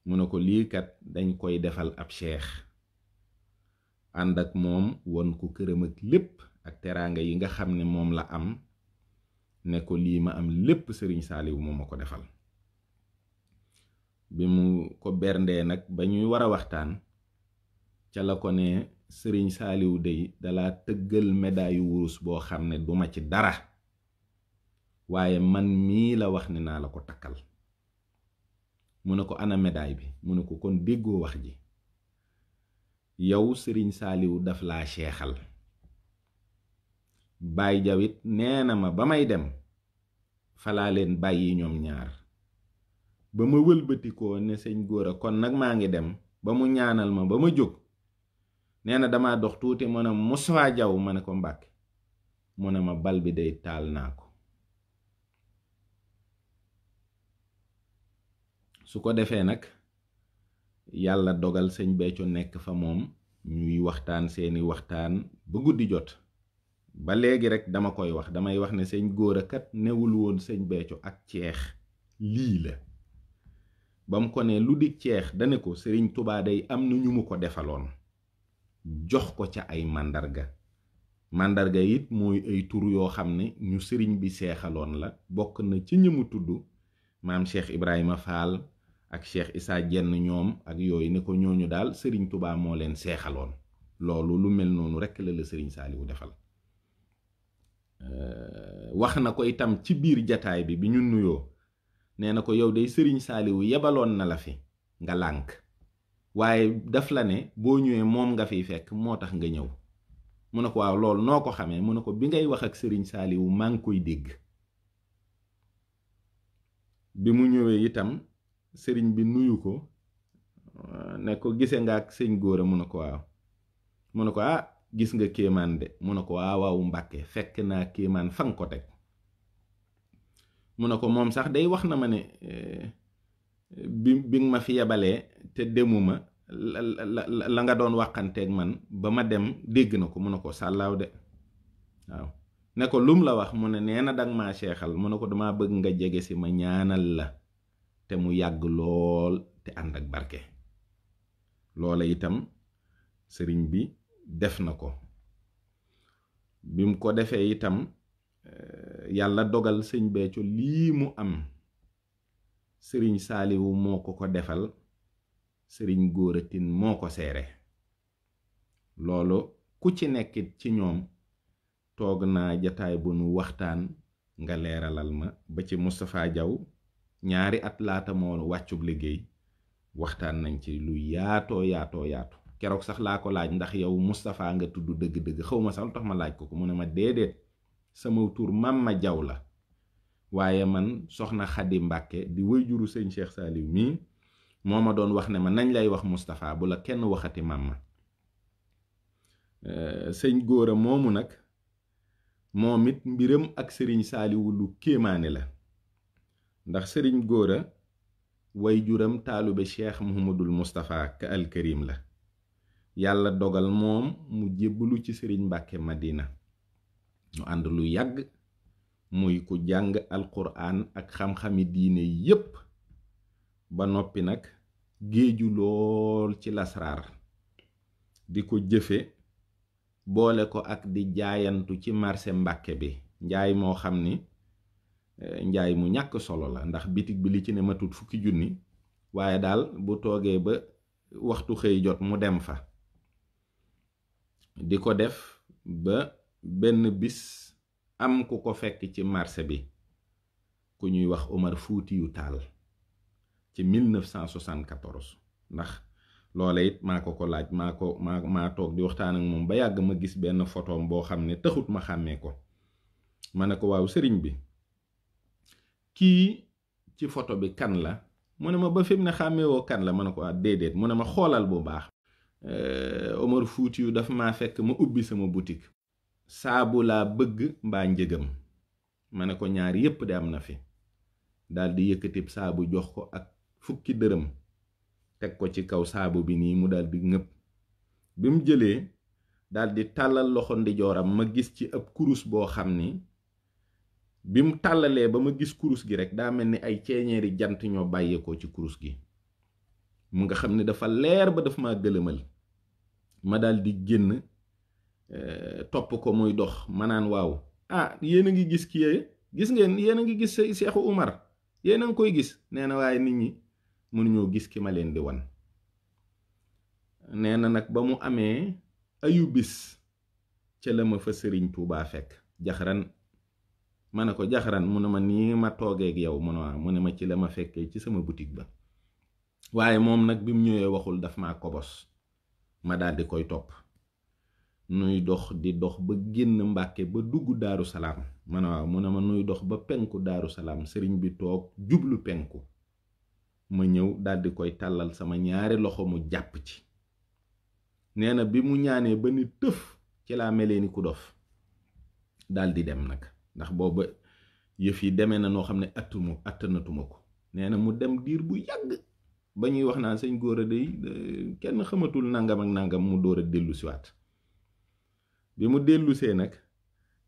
A: mu ne ko lii kat dañ koy defal ab cheikh ànd ak moom won ko këram ak lépp ak teraanga yi nga xam ne moom la am ne ko lii ma am lépp sëriñ Saaliw moo ma ko defal bi mu ko berndee nag ba ñuy war a waxtaan ca la ko ne sëriñ Saaliw dey dala tëggal médaille wurus boo xam ne duma ci dara waaye man mii la wax ne naa la ko takkal mu ne ko ana médaille bi mu ne ko kon déggoo wax ji yow sëriñ Saaliw daf laa seexal Baay Jawit nee na ma ba may dem falaa leen bàyyi ñoom ñaar ba ma wëlbatikoo ne sëñ Góora kon nag maa ngi dem ba mu ñaanal ma ba ma jóg nee na dama dox tuuti mu ne Moustapha Diaw ma ne ko Mbàkke mu ne ma bal bi day taal naa ko su ko defee nag yàlla dogal sëñ Béthio nekk fa moom ñuy waxtaan seeni waxtaan ba guddi jot ba léegi rek dama koy wax damay wax ne sëñ Góora kat newul woon sëñ Béthio ak ceex lii la ba mu ko ne lu di ceex dane ko sëriñ Tubaa day am na ñu mu ko defaloon jox ko ca ay màndarga it mooy ay tur yoo xam ne ñu sëriñ bi seexaloon la bokk na ci ñëmu tudd maam Cheikh Ibrahima Fall ak Cheikh Issa Dieng ñoom ak yooyu ne ko ñooñu daal sëriñ Tubaa moo leen seexaloon loolu lu mel noonu rekk la sëriñ Saaliw defal wax na ko itam ci biir jataay bi ñu nuyoo nee na ko yow day sëriñ Saaliw yebaloon na la fi nga lànk waaye daf la ne boo ñëwee moom nga fiy fekk moo tax nga ñëw. mu ne ko waaw loolu noo ko xamee mu ne ko bi ngay wax ak sëriñ Saaliwu maa ngi koy dégg. bi mu ñëwee itam sëriñ bi nuyu ko ne ko gise nga ak sëñ Góora mu ne ko waaw. mu ne ko ah gis nga kéemaan de mu ne ko waaw Mbàkke fekk naa kéemaan fa nga ko teg. mu ne ko moom sax day wax na ma ne bi nga ma fi yebalee te demuma la nga doon waxanteeg man ba ma dem dégg na ko. mu ne ko sàllaaw de waaw. ne ko lum la wax mu ne nee na danga maa seexal mu ne ko dama bëgg nga jege si ma ñaanal la te mu yàgg lool te ànd ak barke. loola itam sëriñ bi def na ko. bi mu ko defee itam yàlla dogal sëñ Béthio lii mu am sëriñ Saaliwu moo ko defal, sëriñ Góora Tine moo ko seere. loolu ku ci nekkit ci ñoom toog naa jataay bu nu waxtaan nga leeralal ma ba ci Moustapha Diaw 2 at laata moo wàccub liggéey waxtaan nañ ci lu yaatoo yaatu. keroog sax laa ko laaj ndax yow Moustapha nga tudd dëgg-dëgg xaw ma sax lu tax ma laaj ko mu ne ma déedéet sama tur Mama Diaw la, waaye man soxna Xadi Mbàkke di wayjuru sëñ Cheikh Saliou mii moo ma doon wax ne ma nañ lay wax Moustapha bu la kenn waxati Mama. sëñ Góora moomu nag moom it mbiram ak sëriñ Saaliwu lu kéemaane la, ndax sëriñ Góora wayjuram taalube Cheikh Mouhamadul Moustapha ka al Karim la. yàlla dogal moom mu jébbalu ci sëriñ Mbàkke Madina ñu ànd lu yàgg, muy ku jàng alquran ak xam-xami diine yépp ba noppi nag géeju lool ci lasraar di ko jëfe boole ko ak di jaayantu ci marché Mbàkke bi, njaay moo xam ni njaay mu ñàkk solo la ndax bitig bi li ci ne matut 10 junni, waaye daal bu toogee ba waxtu xëy jot mu dem fa di ko def ba benn bis am ku ko fekk ci marché bi ku ñuy wax Omar Fuutiyu Taal ci 1974. ndax loola it maa ko laaj maa toog di waxtaan ak moom ba yàgg ma gis benn photom boo xam ne taxut ma xàmmee ko. ma ne ko waaw sëriñ bi kii ci photo bi kan la? mu ne ma ba fi mu ne xàmmeewoo kan la? ma ne ko déedéet. mu ne ma xoolal bu baax. Omar Fuutiyu dafa maa fekk ma ubbi sama boutique, saabu laa bëgg mbaa njëgam. ma ne ko ñaar yépp de am na fi. daal di yëkkatib saabu jox ko ak 10 dërëm teg ko ci kaw saabu bi nii mu daal di ngëpp. bi mu jëlee daal di tàllal loxo ndijooram ma gis ci ab kurus boo xam ni bi mu tàllalee ba ma gis kurus gi rek daa mel ni ay ceeñeeri jant ñoo bàyyeekoo ci kurus gi. mu nga xam ne dafa leer ba dafa ma gëlëmal. ma daal di génn topp ko muy dox ma naan waaw yéen a ngi gis kii gis ngeen yéen a ngi gis Seexu Umar yéen a ngi koy gis. nee na waaye nit ñi mënuñoo gis ki ma leen di wan. nee na nag ba mu amee ayu bis ca la ma fa sëriñ Tuubaa fekk jaxaran. ma ne ko jaxaran mu ne ma nii ma toogeeg yow mu ne waaw mu ne ma ci la ma fekkee ci sama boutique ba. waaye moom nag bi mu ñëwee waxul daf maa kobos. ma daal di koy topp nuy dox di dox ba génn Mbàkke ba dugg Daaru Salaam. ma ne waaw mu ne ma nuy dox ba penku Daaru Salaam sëriñ bi toog jublu penku. ma ñëw daal di koy tàllal sama ñaari loxo mu jàpp ci. nee na bi mu ñaanee ba ni tëf ci laa melee ni ku dof daal di dem nag, ndax booba yëf yi demee na noo xam ne attanatuma ko. nee na mu dem diir bu yàgg ba ñuy wax naan sëñ Góora day kenn xamatul nangam ak nangam mu door a dellu siwaat. bi mu dellusee nag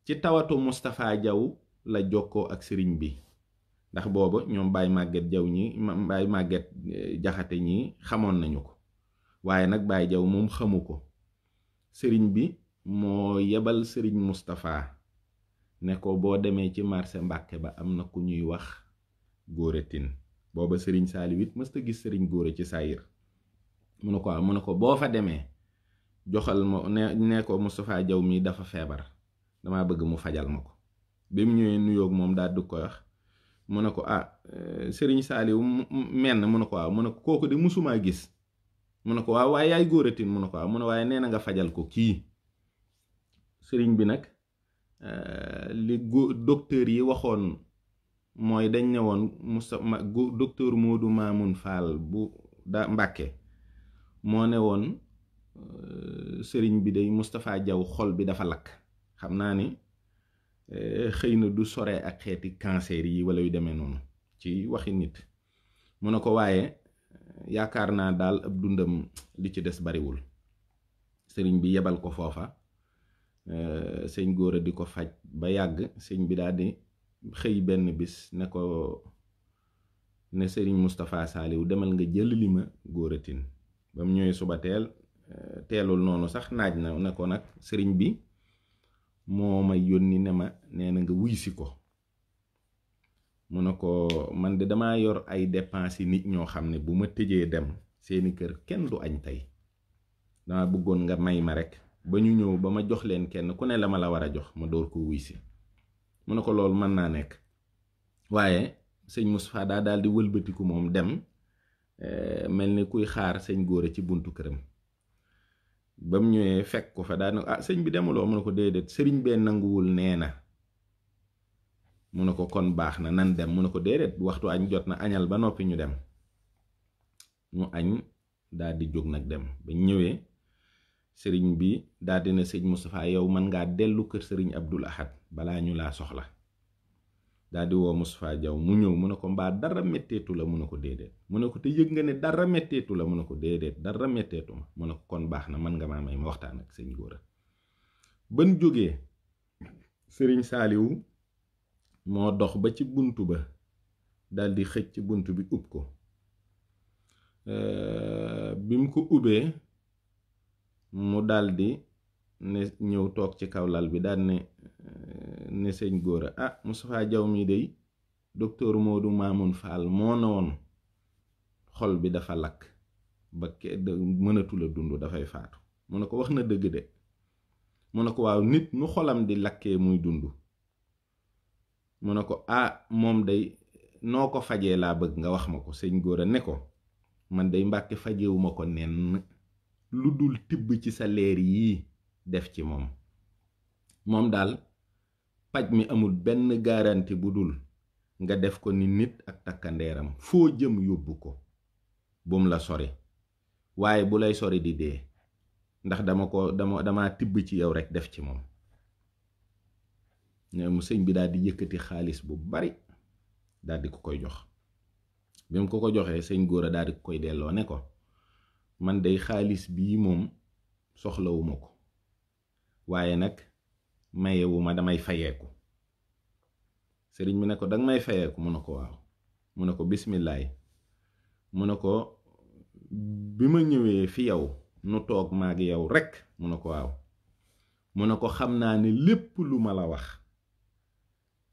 A: ci tawatu Moustapha Diaw la jokkoo ak sëriñ bi, ndax booba ñoom Baye Maguette Diaw ñi Baye Maguette Jaxate ñi xamoon nañu ko, waaye nag Baye Diaw moom xamu ko. sëriñ bi moo yebal sëriñ Moustapha ne ko boo demee ci marché Mbàkke ba am na ku ñuy wax Góora Tine. booba sëriñ Saaliw it mësta gis sëriñ Góora ci saayir. mu ne ko boo fa demee joxal ma ne ko Moustapha Diaw mii dafa feebar, dama bëgg mu fajal ma ko. bi mu ñëwee nuyoog moom daal du ko wax. mu ne ko sëriñ Saaliw menn mu ne ko waaw mu ne ko kooku de musumaa gis mu ne ko waaw waaye yaay góoratin mu ne ko waaw mu ne waaye nee na nga fajal ko kii. sëriñ bi nag li docteur yi waxoon mooy dañ ne woon docteur Modou Mamoun Fall bu da Mbàkke moo ne woon sëriñ bi day Moustapha Diaw xol bi dafa lakk. xam naa ni xëy na du sore ak xeeti cancer yi wala yu demee noonu ci waxi nit. mu ne ko waaye yaakaar naa daal ab dundam li ci des bariwul. sëriñ bi yebal ko foofa sëñ Góora di ko faj ba yàgg sëñ bi daal di xëy benn bis ne ko ne sëriñ Moustapha Saliou demal nga jël li ma Góoratin. ba mu ñëwee suba teelul noonu sax naaj na ne ko nag sëriñ bi moo ma yónni ne ma nee na nga wuy si ko. mu ne ko man de damaa yor ay dépenses yi nit ñoo xam ne bu ma tëjee dem seeni kër kenn du añ tey dama bëggoon nga may ma rek ba ñu ñëw ba ma jox leen kenn ku ne la ma la war a jox ma door ko wuy si. mu ne ko loolu mën naa nekk. waaye sëñ Moustapha daal di wëlbatiku moom dem mel ni kuy xaar sëñ Góora ci buntu këram. ba mu ñëwee fekk ko fa daal ne sëñ bi demuloo mu ne ko déedéet sëriñ bee nanguwul nee na. mu ne ko kon baax na nan dem mu ne ko déedéet waxtu añ jot na añal ba noppi ñu dem. mu añ daal di jóg nag dem ba ñëwee sëriñ bi daal di ne sëñ Moustapha yow mën ngaa dellu kër sëriñ Abdul Ahad balaa ñu laa soxla. daal di woo Moustapha Diaw mu ñëw mu ne ko mbaa dara metteetu la mu ne ko déedéet. mu ne ko te yëg nga ne dara metteetu la mu ne ko déedéet dara metteetu ma mu ne ko kon baax na mën nga maa may ma waxtaan ak sëñ Góora. ban jógee sëriñ Saaliwu moo dox ba ci buntu ba dal di xëcc buntu bi ub ko. bi mu ko ubbee mu dal di ne ñëw toog ci kaw lal bi daal ne sëñ Góora Moustapha Diaw mii day docteur Modou Mamoun Fall moo ne woon xol bi dafa lakk ba mënatula dund dafay faatu. mu ne ko wax na dëgg de. mu ne ko waaw nit nu xolam di lakkee muy dund. mu ne ko moom day noo ko fajee laa bëgg nga wax ma ko. sëñ Góora ne ko man day Mbàkke fajewuma ko nenn lu dul tibb ci sa leer yii def ci moom daal paj mi amul benn garanti bu dul nga def ko ni nit ak takkandeeram foo jëm yóbbu ko bum la sori waaye bu lay sori di dee ndax dama tibb ci yow rek def ci moom. mu sëñ bi daal di yëkkati xaalis bu bari daal di ko koy jox. bi mu ko joxee sëñ Góora daal di koy delloo ne ko man day xaalis bii moom soxlawuma ko waaye nag mayewuma damay fayeeku. sëriñ bi ne ko danga may fayeeku mu ne ko waaw. mu ne ko bismillaay. mu ne ko bi ma ñëwee fi yow nu toog maag yow rek mu ne ko waaw. mu ne ko xam naa ne lépp lu ma la wax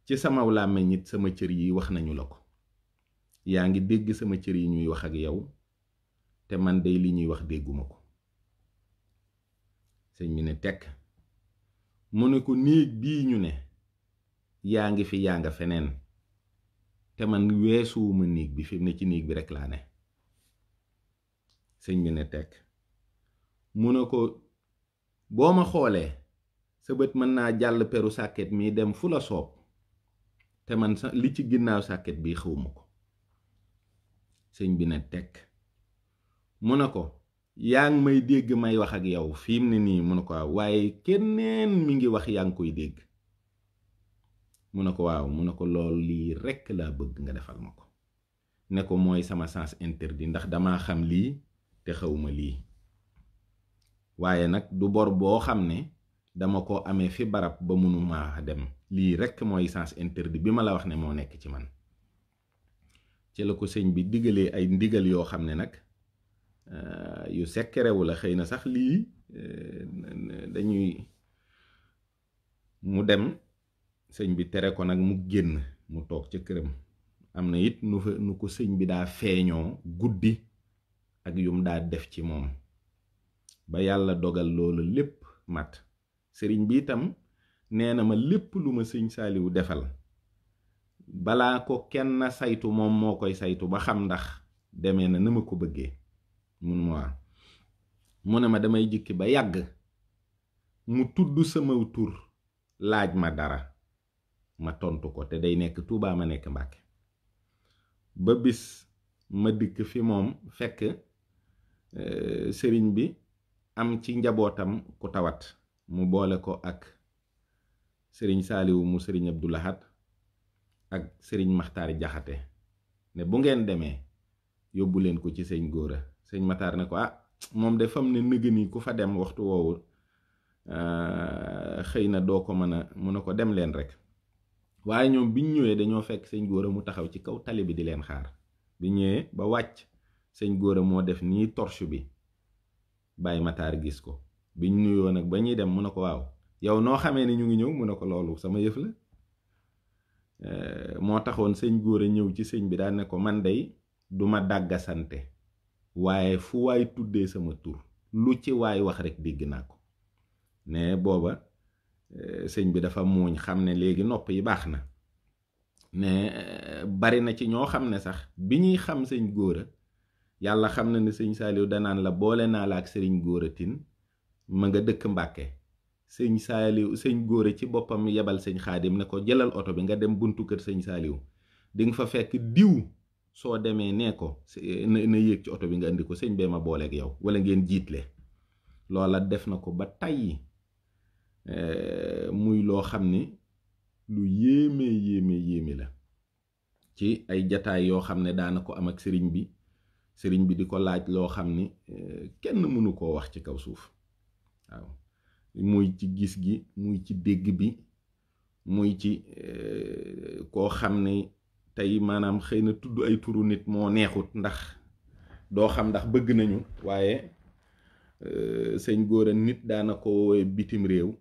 A: ci sama làmmiñ it sama cër yi wax nañu la ko. yaa ngi dégg sama cër yi ñuy wax ak yow te man day li ñuy wax dégguma ko. sëñ bi ne tekk. mu ne ko néeg bii ñu ne yaa ngi fi yaa nga feneen te man weesuwuma néeg bi fi mu ne ci néeg bi rek laa ne. sëñ bi ne tekk. mu ne ko boo ma xoolee sa bët mën naa jàll peru sàkket mi dem fu la soob te man li ci ginnaaw sàkket bi xawma ko. sëñ bi ne tekk. mu ne ko yaa ngi may dégg may wax ak yow fi mu ne nii mu ne ko waaw waaye keneen mi ngi wax yaa ngi koy dégg. mu ne ko waaw. mu ne ko loolu lii rekk laa bëgg nga defal ma ko. ne ko mooy sama sens interdit ndax damaa xam lii te xawma lii waaye nag du bor boo xam ne dama ko amee fi barab ba mënuma dem. lii rekk mooy sens interdit bi ma la wax ne moo nekk ci man. ci la ko sëñ bi digalee ay ndigal yoo xam ne nag yu sekkerewu la xëy na sax lii dañuy mu dem sëñ bi tere ko nag mu génn mu toog ca këram. am na it nu ko sëñ bi daa feeñoo guddi ak yum daa def ci moom ba yàlla dogal loolu lépp mat. sëriñ bi itam nee na ma lépp lu ma sëñ Saaliwu defal balaa ko kenn saytu moom moo koy saytu ba xam ndax demee na ma ko bëggee. mun ma mu ne ma damay jikki ba yàgg mu tudd sama tur laaj ma dara ma tontu ko te day nekk Tuubaa ma nekk Mbàkke. ba bis ma dikk fi moom fekk sëriñ bi am ci njabootam ku tawat mu boole ko ak sëriñ Saaliwu mu sëriñ Abdu Lahat ak sëriñ Maxtaar Jaxate ne bu ngeen demee yóbbu leen ko ci sëñ Góora. sëñ Maxtaar ne ko moom de fam ne nëgëni ku fa dem waxtu woowu xëy na doo ko mën a mun a ko dem leen rek. waaye ñoom biñ ñëwee dañoo fekk sëñ Góora mu taxaw ci kaw tali bi di leen xaar. bi ñëwee ba wàcc sëñ Góora moo def nii torche bi Baay Mataar gis ko. biñ nuyoo nag ba ñuy dem mu ne ko waaw yow noo xamee ni ñu ngi ñëw mu ne ko loolu sama yëf la. moo taxoon sëñ Góora ñëw ci sëñ bi daan ne ko man day duma dàggasante waaye fu waay tuddee sama tur lu ci waay wax rek dégg naa ko. ne booba sëñ bi dafa muuñ xam ne léegi nopp yi baax na. ne bari na ci ñoo xam ne sax bi ñuy xam sëñ Góora yàlla xam na ne sëñ Saaliw danaan la boole naa la ak sëriñ Góora Tin ma nga dëkk Mbàkke. sëñ Saaliw sëñ Góora ci boppam yebal sëñ Xaadim ne ko jëlal oto bi nga dem buntu kër sëñ Saaliw di nga fa fekk diw soo demee nee ko na yéeg ci oto bi nga indi ko sëñ bee ma booleeg yow wala ngeen jiitle. loola def na ko ba tàyyi muy loo xam ni lu yéeme la ci ay jataay yoo xam ne daana ko am ak sëriñ bi di ko laaj loo xam ni kenn mënu koo wax ci kaw suuf. waaw muy ci gis gi muy ci dégg bi muy ci koo xam ne tey maanaam xëy na tudd ay turu nit moo neexut ndax doo xam ndax bëgg nañu. waaye sëñ Góora nit daana ko woowee bitim réew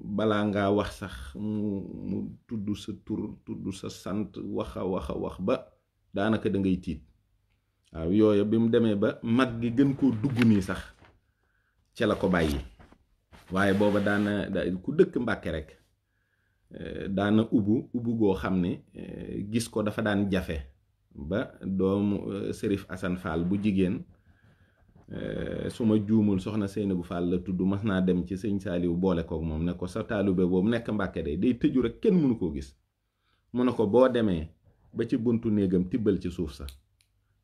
A: balaa ngaa wax sax mu tudd sa tur tudd sa sant wax ba daanaka da ngay tiit. waaw yooyu bi mu demee ba mag gi gën koo dugg nii sax ca la ko bàyyi. waaye booba daana ku dëkk Mbàkke rek daana ubbu goo xam ne gis ko dafa daan jafe ba doomu Sërif Asan Fall bu jigéen su ma juumul soxna Seynabu Fall la tudd mas naa dem ci sëñ Saaliw boole kook moom ne ko sa taalube boobu nekk Mbàkke day tëju rek kenn mënu koo gis. mu ne ko boo demee ba ci buntu néegam tibbal ci suuf sa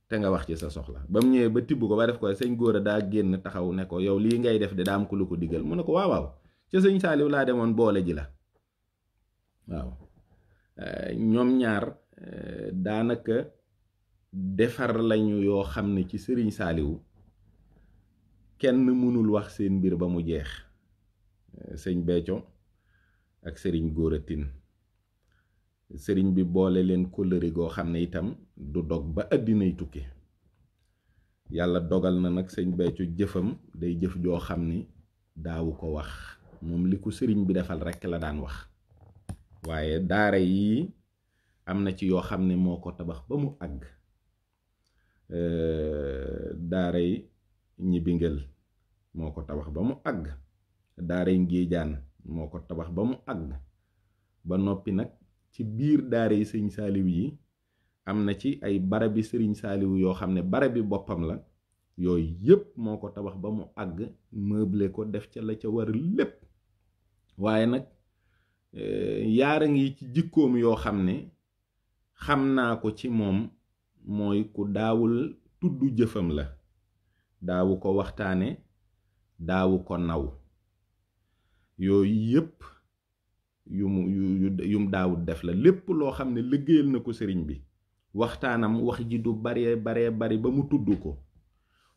A: te nga wax ci sa soxla. ba mu ñëwee ba tibb ko ba def ko sëñ Góora daa génn taxaw ne ko yow lii ngay def de daa am ku lu ko digal. mu ne ko waaw ca sëñ Saaliw laa demoon boole ji la. waaw ñoom ñaar daanaka defar lañu yoo xam ne ci sëriñ Saaliw kenn mënul wax seen mbir ba mu jeex. sëñ Béthio ak sëriñ Góora Tin sëriñ bi boole leen kóllëre goo xam ne itam du dog ba àddinay tukki. yàlla dogal na nag sëñ Béthio jëfam day jëf joo xam ni daawu ko wax moom li ko sëriñ bi defal rekk la daan wax. waaye daara yi am na ci yoo xam ne moo ko tabax ba mu àgg. daara yi ñibbi ngel moo ko tabax ba mu àgg. daara yi Ngéejaan moo ko tabax ba mu àgg. ba noppi nag ci biir daara yi sëñ Saaliw yi am na ci ay barabi sëriñ Saaliw yoo xam ne barabi boppam la. yooyu yépp moo ko tabax ba mu àgg meublé ko def ca la ca war lépp. waaye nag yaara ngi ci jikkoom yoo xam ne xam naa ko ci moom mooy ku daawul tudd jëfam la. daawu ko waxtaane daawu ko naw. yooyu yépp yum daawut def la. lépp loo xam ne liggéeyal na ko sëriñ bi waxtaanam wax ji du baree bari ba mu tudd ko.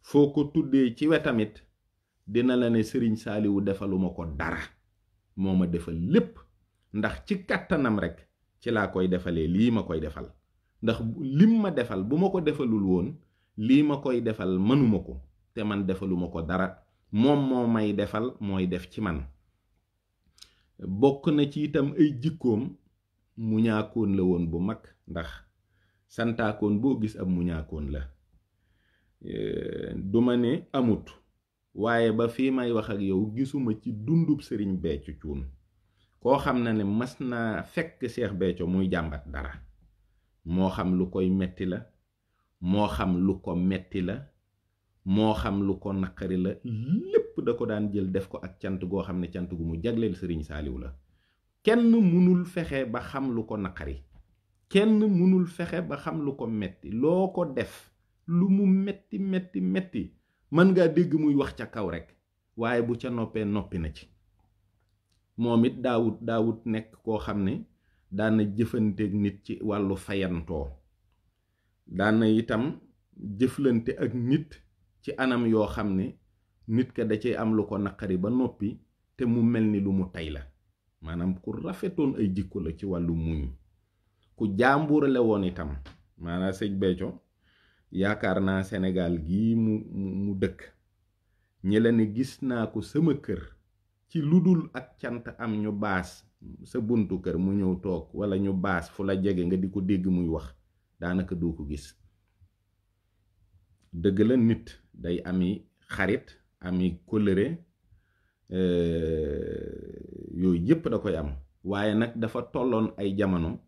A: foo ko tuddee ci wetamit dina la ne sëriñ Saaliwu defaluma ko dara moo ma defal lépp ndax ci kàttanam rekk ci laa koy defalee lii ma koy defal. ndax lim ma defal bu ma ko defalul woon lii ma koy defal mënuma ko te man defaluma ko dara moom moo may defal mooy def ci man. bokk na ci itam ay jikkoom muñaakoon la woon bu mag ndax santaakoon boo gis ab muñaakoon la. duma ne amut waaye ba fii may wax ak yow gisuma ci dundub sëriñ Béthio Thioune koo xam na ne mas naa fekk Cheikh Béthio muy jàmbat dara moo xam lu koy metti la moo xam lu ko metti la moo xam lu ko naqari la lépp da ko daan jël def ko ak cant goo xam ne cant gu mu jagleel sëriñ Saaliw la. kenn mënul fexe ba xam lu ko naqari, kenn mënul fexe ba xam lu ko metti. loo ko def lu mu metti metti metti mën ngaa dégg muy wax ca kaw rekk, waaye bu ca noppee noppi na ci. moom it daawut nekk koo xam ne daana jëfanteeg nit ci wàllu fayantoo, daana itam jëflante ak nit ci anam yoo xam ne nit ka da cay am lu ko naqari ba noppi te mu mel ni lu mu tey la. maanaam ku rafetoon ay jikko la ci wàllu muñ, ku jaamburale woon itam. maanaam sëñ Béthio yaakaar naa Sénégal gii mu dëkk ñi la ne gis naa ko sama kër ci lu dul ak cant am ñu baas sa buntu kër mu ñëw toog, wala ñu baas fu la jege nga di ko dégg muy wax, daanaka doo ko gis. dëgg la nit day ami xarit, ami kóllëre, yooyu yépp da koy am, waaye nag dafa tolloon ay jamono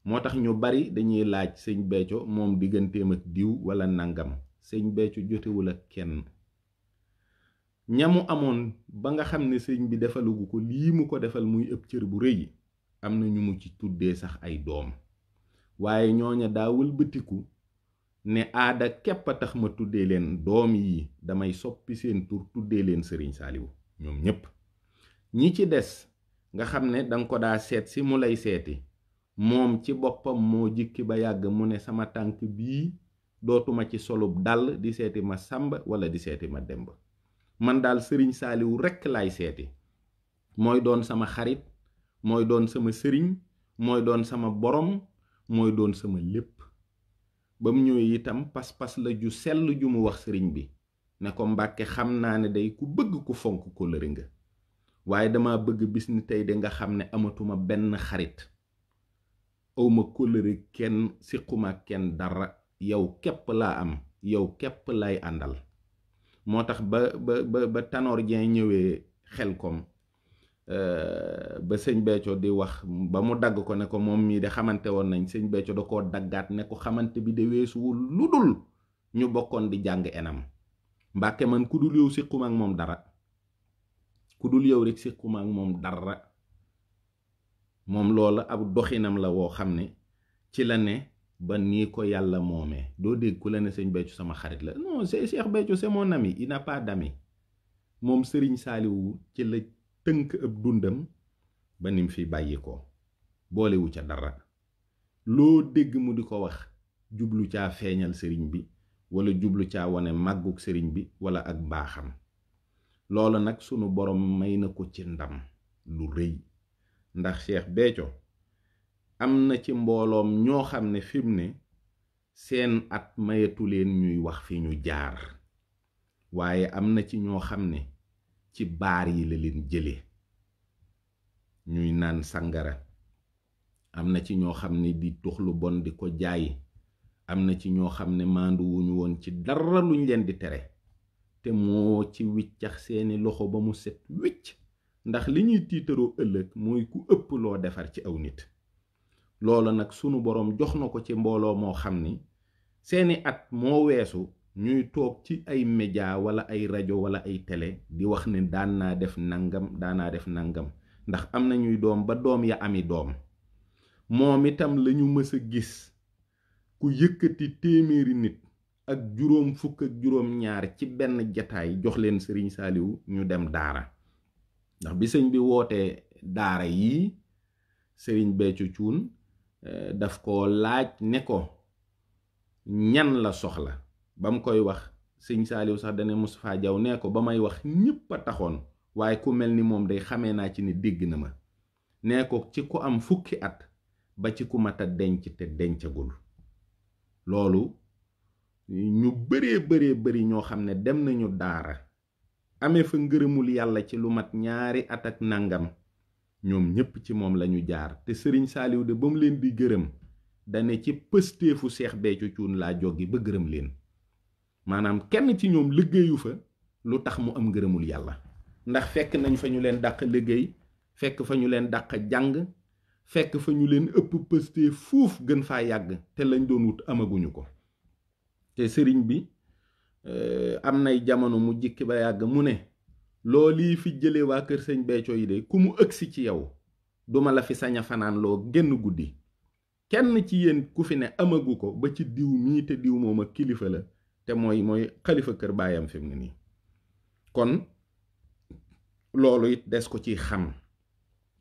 A: moo tax ñu bari dañuy laaj sëñ Béthio moom digganteem ak diw wala nangam. sëñ Béthio jotewul ak kenn. ñamu amoon ba nga xam ne sëñ bi defalugu ko lii mu ko defal muy ëpp cër bu rëy, am na ñu mu ci tuddee sax ay doom, waaye ñooña daawul bëtiku ne aada képp a tax ma tuddee leen doom yi, damay soppi seen tur tuddee leen sëriñ Saaliw. ñoom ñépp ñi ci des nga xam ne danga ko daa seet si mu lay seeti, moom ci boppam moo jikki ba yàgg mu ne sama tànk bii dootuma ci solub dàll di seeti ma Sàmba wala di seeti ma Demba. man daal sëriñ Saaliw rekk laay seeti, mooy doon sama xarit, mooy doon sama sëriñ, mooy doon sama borom, mooy doon sama lépp. ba mu ñëwee itam pas-pas la ju sell ju mu wax sëriñ bi ne ko Mbàkke xam naa ne day ku bëgg ku fonk kóllëre nga, waaye dama bëgg bis ni tey de nga xam ne amatuma benn xarit, awma kóllëre kenn, siquma kenn dara, yow képp laa am, yow képp lay àndal. moo tax ba Tanor Dieng ñëwee Xelkom, ba sëñ Béthio di wax ba mu dagg ko ne ko moom mii de xamante woon nañ, sëñ Béthio da koo daggaat ne ko xamante bi de weesuwul lu dul ñu bokkoon di jàng enam. Mbàkke man ku dul yow siquma ak moom dara, ku dul yow rek siquma ak moom dara. moom loola ab doxinam la woo xam ne ci la ne ba nii ko yàlla moomee. doo dégg ku la ne sëñ Béthio sama xarit la, non c'est Cheikh Béthio c'est mon ami, il n'a pas d'ami. moom sëriñ Saaliwu ci la tënk ab dundam ba nim fi bàyyi ko, boolewu ca dara. loo dégg mu di ko wax jublu caa feeñal sëriñ bi, wala jublu caa wane màggug sëriñ bi wala ak mbaaxam. loolu nag sunu borom may na ko ci ndam lu rëy, ndax Cheikh Béthio am na ci mbooloom ñoo xam ne fi mu ne seen at mayatu leen ñuy wax fi ñu jaar, waaye am na ci ñoo xam ne ci baar yi la leen jële ñuy naan sangara. am na ci ñoo xam ne di tux lu bon di ko jaay. am na ci ñoo xam ne maandu wuñu woon ci dara luñ leen di tere, te moo ci wiccax seeni loxo ba mu set wicc, ndax li ñuy tiitaroo ëllëg mooy ku ëpp loo defar ci aw nit. loolu nag sunu boroom jox na ko ci mbooloo moo xam ni seeni at moo weesu ñuy toog ci ay média wala ay rajo wala ay télé di wax ne daan naa def nangam, daanaa def nangam, ndax am na ñuy doom ba doom ya ami doom. moom itam lañu mës a gis ku yëkkati téeméeri nit ak juróom fukk ak juróom ñaar ci benn jataay jox leen sëriñ Saaliw ñu dem daara. ndax bi sëñ bi wootee daara yii, sëriñ Béthio Thioune daf ko laaj ne ko ñan la soxla. ba mu koy wax sëñ Saaliw sax dane Moustapha Diaw nee ko ba may wax ñépp a taxoon, waaye ku mel ni moom day xamee naa ci ne dégg na ma. nee ko ci ku am fukki at ba ci ku mat a denc te dencagul. loolu ñu bari ñoo xam ne dem nañu daara amee fa ngërëmul yàlla ci lu mat 2 at ak nangam, ñoom ñépp ci moom lañu jaar. te sëriñ Saaliw de ba mu leen di gërëm dane ci pësteefu Cheikh Béthio Thioune laa joggi ba gërëm leen. maanaam kenn ci ñoom liggéeyu fa lu tax mu am ngërëmul yàlla, ndax fekk nañ fa ñu leen dàq liggéey, fekk fa ñu leen dàq jàng, fekk fa ñu leen ëpp pëstee fuuf gën faa yàgg, te lañ doon wut amaguñu ko. te sëriñ bi am nay jamono mu jikki ba yàgg mu ne loolii fi jële waa kër sëñ Béthio yi de ku mu ëgsi ci yow duma la fi sañ a fanaan loo génn guddi kenn ci yéen ku fi ne amagu ko ba ci diw mii te diw moom ak kilifa la te mooy xalifa kër baayam fi mu ne nii kon loolu it des ko ci xam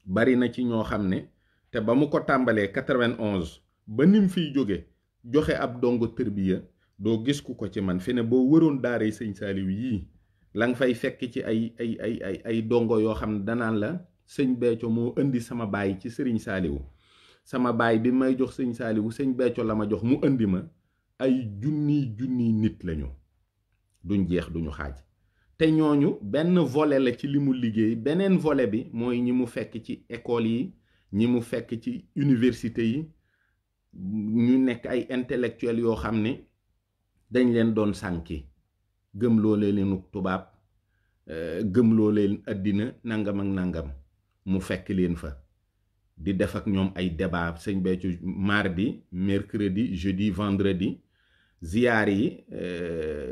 A: bari na ci ñoo xam ne te ba mu ko tàmbalee 91 ba nim fiy jóge joxe ab dongo tërbiya doo gis ku ko ci man fi ne boo wëroon daaray sëñ Saaliw yii la nga fay fekk ci ay dongo yoo xam ne danaan la sëñ Béthio moo indi sama baay ci sëriñ Saaliw sama baay bi may jox sëñ Saaliw sëñ Béthio la ma jox mu indi ma ay junniy nit lañu duñ jeex duñu xaaj te ñooñu benn volet la ci li mu liggéey beneen volet bi mooy ñi mu fekk ci école yi ñi mu fekk ci université yi ñu nekk ay intellectuels yoo xam ne dañ leen doon sànki gëmloo leenu tubaab gëmloo leen àddina nangam ak nangam mu fekk leen fa di def ak ñoom ay débat sëñ Béthio mardi mercredi jeudi vendredi ziyaar yi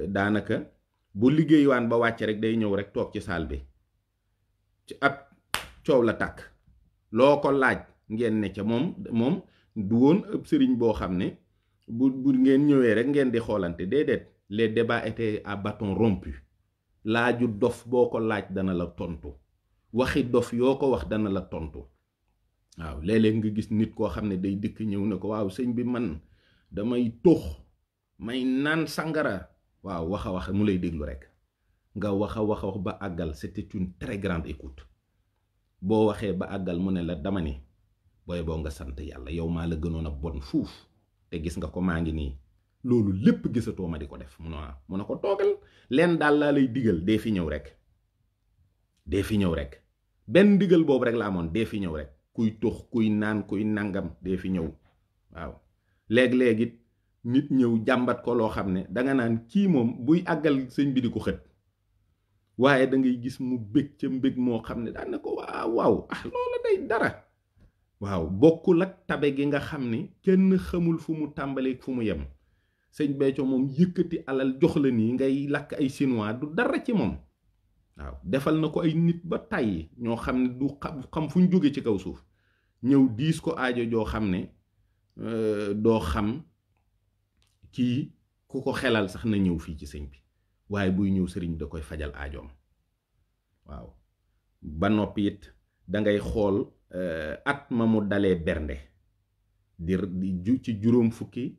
A: daanaka bu liggéeywaan ba wàcc rek day ñëw rek toog ci saal bi ci ab coow la tàkk loo ko laaj ngeen ne ca moom du woon ëpp sëriñ boo xam ne bu ngeen ñëwee rek ngeen di xoolante déedéet les débats étaient à bâton rompu laaju dof boo ko laaj dana la tontu waxi dof yoo ko wax dana la tontu waaw léeg-léeg nga gis nit koo xam ne day dikk ñëw ne ko waaw sëñ bi man damay tux may naan sangara waaw wax a wax mu lay déglu rek nga wax a wax ba àggal c'était une très grande écoute boo waxee ba àggal mu ne la dama ni booy boo nga sant yàlla yow maa la gënoon a bon fuuf te gis nga ko maa ngi nii loolu lépp gisatoo ma di ko def mu ne ko toogal leen daal laa lay digal dee fi ñëw rek benn digal boobu rek la amoon dee fi ñëw rek kuy tux kuy naan kuy nangam dee fi ñëw waaw léeg-léeg it nit ñëw jàmbat ko loo xam ne danga naan kii moom buy àggal sëñ bi di ko xët waaye da ngay gis mu bég ca mbég moo xam ne daan na ko waaw loola day dara waaw bokkul ak tabe gi nga xam ni kenn xamul fu mu tàmbaleeg fu mu yem sëñ Béthio moom yëkkati alal jox la nii ngay lakk ay chinois du dara ci moom waaw defal na ko ay nit ba tàyyi ñoo xam ne du xam fu ñu jóge ci kaw suuf ñëw diis ko aajo joo xam ne doo xam kii ku ko xelal sax na ñëw fii ci sëñ bi waaye buy ñëw sëriñ da koy fajal aajoom waaw ba noppi it dangay xool at ma mu dalee bernde di ci juróom fukki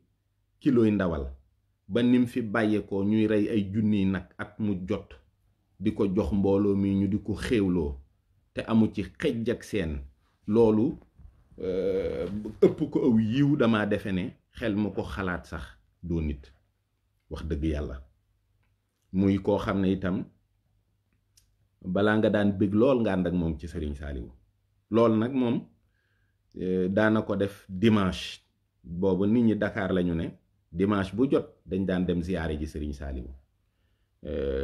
A: kiloy ndawal ba nim fi bàyyeekoo ñuy rey ay junniy nag at mu jot di ko jox mbooloo mi ñu di ko xéewloo te amu ci xejj ak seen loolu ëpp ko aw yiw dama defe ne xel mu ko xalaat sax doo nit wax dëgg yàlla muy koo xam ne itam balaa nga daan bëgg lool nga ànd ak moom ci Sëriñ Saaliwu loolu nag moom daana ko def dimanche boobu nit ñi Dakar lañu ne dimanche bu jot dañ daan dem ziyaare ji Sëriñ Saaliwu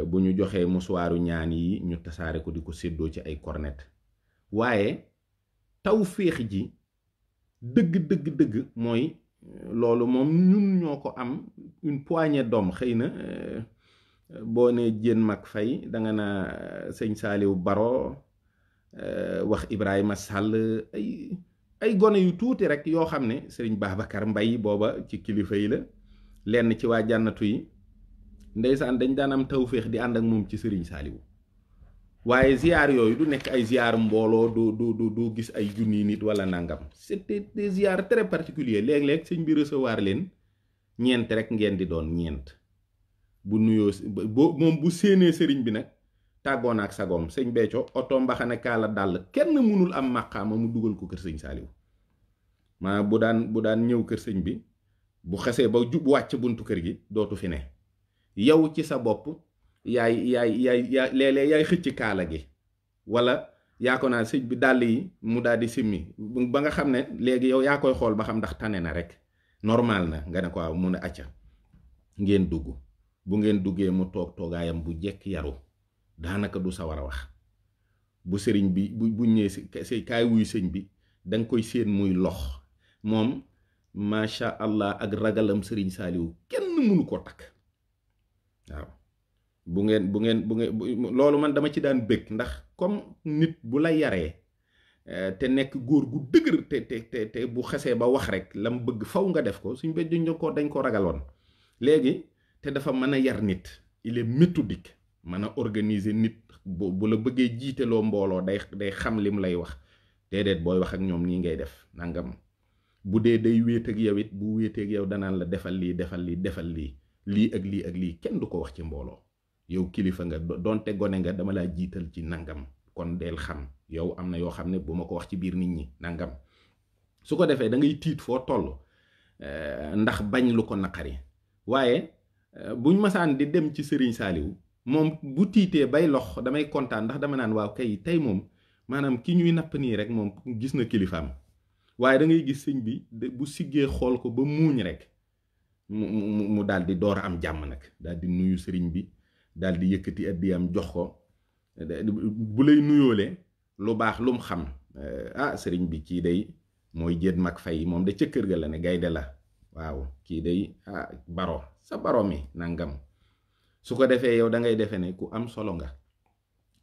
A: bu ñu joxee musuwaaru ñaan yi ñu tasaare ko di ko séddoo ci ay cornet waaye taw féex ji dëgg mooy loolu moom ñun ñoo ko am une poignée d'hommes xëy na boo ne Jéen Mag Fay danga naa sëñ Saaliw Baro wax Ibrahima Sàll ay gone yu tuuti rek yoo xam ne sëriñ Babacar Mbay booba ci kilifa yi la lenn ci waa jànnatu yi ndeysaan dañ daan am tawféex di ànd ak moom ci sëriñ Saaliw waaye ziyaar yooyu du nekk ay ziyaar mbooloo du gis ay junni nit wala nangam c'était des ziyaar très particuliers léeg-léeg sëñ bi recevoir leen ñeent rek ngeen di doon ñeent bu nuyoo moom bu séenee sëriñ bi nag tàggoon ak sagoom sëñ Béthio oto mbaxane kaala dàll kenn mënul am màqaama mu dugal ko kër sëñ Saaliw maa bu daan ñëw kër sëñ bi bu xesee ba jub wàcc buntu kër gi dootu fi ne yow ci sa bopp yaay léeg-léeg yaay xëcc kaala gi wala yaa ko naan sëñ bi dàll yi mu daal di simmi ba nga xam ne léegi yow yaa koy xool ba xam ndax tane na rek normal na nga ne ko waaw mu ne acca ngeen dugg bu ngeen duggee mu toog toogaayam bu jekk yaru daanaka du sawar a wax bu sëriñ bi bu ñëwee si kaay wuy sëñ bi danga koy séen muy lox moom macha allah ak ragalam sëriñ Saaliw kenn mënu ko takk waaw bu ngeen loolu man dama ci daan bëgg ndax comme nit bu la yaree te nekk góor gu dëgër te bu xesee ba wax rek lam bëgg faw nga def ko suñ bëj dañ ko ragaloon léegi te dafa mën a yar nit, il est méthodique, mën a organiser nit bu la bëggee jiiteloo mbooloo day xam lim lay wax déedéet booy wax ak ñoom nii ngay def nangam bu dee day wéet ak yow it bu wéetee ak yow danaan la defal lii defal lii defal lii ak lii ak lii kenn du ko wax ci mbooloo yow kilifa nga donte gone nga dama laa jiital ci nangam kon del xam yow am na yoo xam ne bu ma ko wax ci biir nit ñi nangam su ko defee da ngay tiit foo toll ndax bañ lu ko naqari waaye buñ masaan di dem ci Serigne Saliou moom bu tiitee bay lox damay kontaan ndax dama naan waaw kay tey moom maanaam ki ñuy napp nii rek moom gis na kilifaam waaye da ngay gis sëñ bi bu siggee xool ko ba muuñ rek mu daal di door a am jàmm nag daal di nuyu sëriñ bi daal di yëkkati addiyam jox ko bu lay nuyoole lu baax lu mu xam sëriñ bi kii day mooy jéet mag fay moom de ca kër ga la ne gaynde la waaw kii day baro sa baro mi nangam su ko defee yow da ngay defee ne ku am solo nga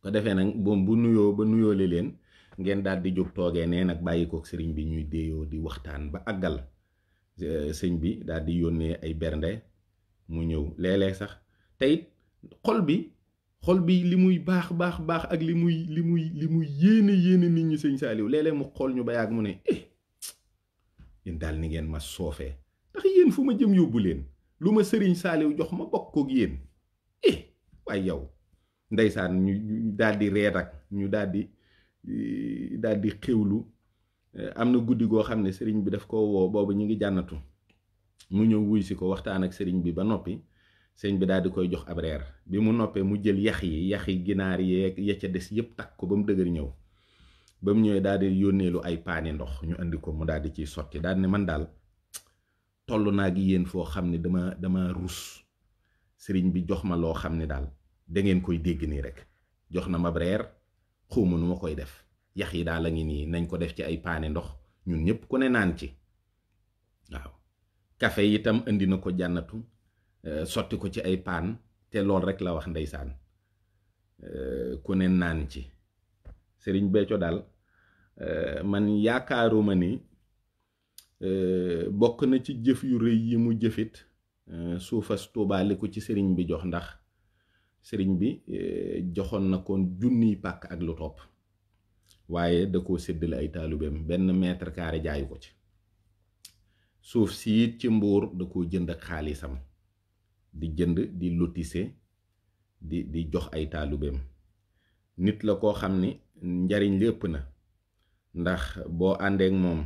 A: ko defee nag boom bu nuyoo ba nuyoole leen ngeen daal di jóg toogee nee nag bàyyi kook sëriñ bi ñuy déeyoo di waxtaan ba àggal sëñ bi daal di yónnee ay bernde mu ñëw léeg-léeg sax teyit xol bi li muy baax ak li muy yéene nit ñi sëñ Saaliw léeg-léeg mu xool ñu ba yàgg mu ne yéen daal ni ngeen ma soofee ndax yéen fu ma jëm yóbbu leen lu ma sëriñ Saaliw jox ma bokk kook yéen waaye yow ndeysaan ñu daal di reet ak ñu daal di xewlu am na guddi goo xam ne sëriñ bi daf ko woo boobu ñu ngi jànnatu mu ñëw wuy si ko waxtaan ak sëriñ bi ba noppi sëriñ bi daal di koy jox ab reer bi mu noppee mu jël yaxi ginaar yeeg ya ca des yëpp takk ko ba mu dëgër ñëw ba mu ñëwee daal di yónneelu ay paani ndox ñu andi ko mu daal di ciy sotti daal ne man daal toll naa gi yéen foo xam ne dama rus sëriñ bi jox ma loo xam ne daal da ngeen koy dégg nii rek jox na ma reer xawma nu ma koy def yax yi daal la ngi nii nañ ko def ci ay paane ndox ñun ñëpp ku ne naan ci waaw café itam indi na ko jànnatu sotti ko ci ay paan te lool rek la wax ndeysaan ku ne naan ci Sëriñ Béthio daal man yaakaaruma ni bokk na ci jëf yu rëy yi mu jëfit suufas Tuubaa li ko ci sëriñ bi jox ndax sëriñ bi joxoon na kon junniy pàkk ak lu topp waaye da koo séddale ay taalibeem benn mètre carré jaayu ko ci suuf si it ci Mbuur da koo jënd ak xaalisam di jënd di lotissé di jox ay taalibeem nit la koo xam ni njariñ li ëpp na ndax boo àndeek moom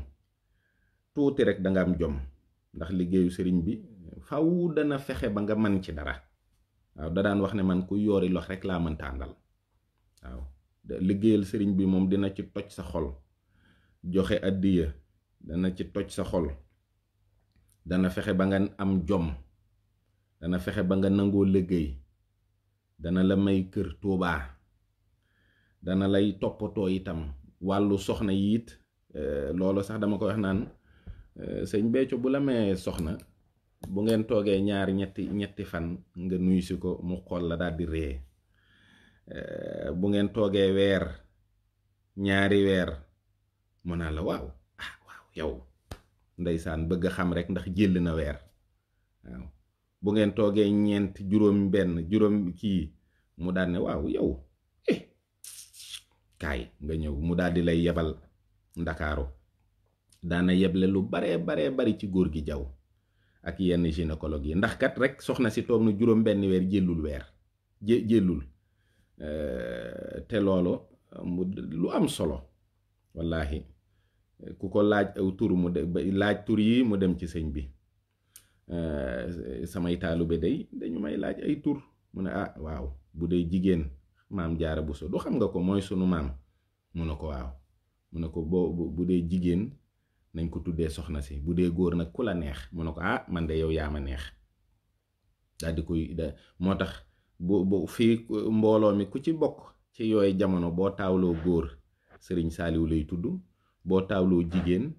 A: tuuti rek danga am jom ndax liggéeyu sëriñ bi faw dana fexe ba nga man ci dara waaw da daan wax ne man ku yoori lox rek laa mënta àndal waaw liggéeyal sëriñ bi moom dina ci toj sa xol joxe addiya dana ci toj sa xol dana fexe ba nga am jom dana fexe ba nga nangoo liggéey dana la may kër Tuubaa dana lay toppatoo itam wàllu soxna yi it loolu sax dama ko wax naan sëñ Béthio bu la mayee soxna bu ngeen toogee ñaari ñetti fan nga nuyu si ko mu xool la daal di ree bu ngeen toogee ñaari weer mu naa la waaw yow ndeysaan bëgg xam rek ndax jël na weer waaw bu ngeen toogee juróom kii mu daal ne waaw yow kaay nga ñëw mu daal di lay yebal Ndakaaru daana yeble lu baree bari ci góor gi jaw ak yenn gynécologue yi ndax kat rek soxna si toog na juróom benn weer jëllul te loolu lu am solo wallahi ku ko laaj aw tur laaj tur yi mu dem ci sëñ bi samay taalibe day dañu may laaj ay tur mu ne waaw bu dee jigéen maam Jaara Buso du xam nga ko mooy sunu maam mu ne ko waaw mu ne ko bu dee jigéen nañ ko tuddee soxna si bu dee góor nag ku la neex mu ne ko man de yow yaa ma neex daal di koy moo tax bu fii mbooloo mi ku ci bokk ci yooyu jamono boo taawloo góor Sëriñ Saaliw lay tudd boo taawloo jigéen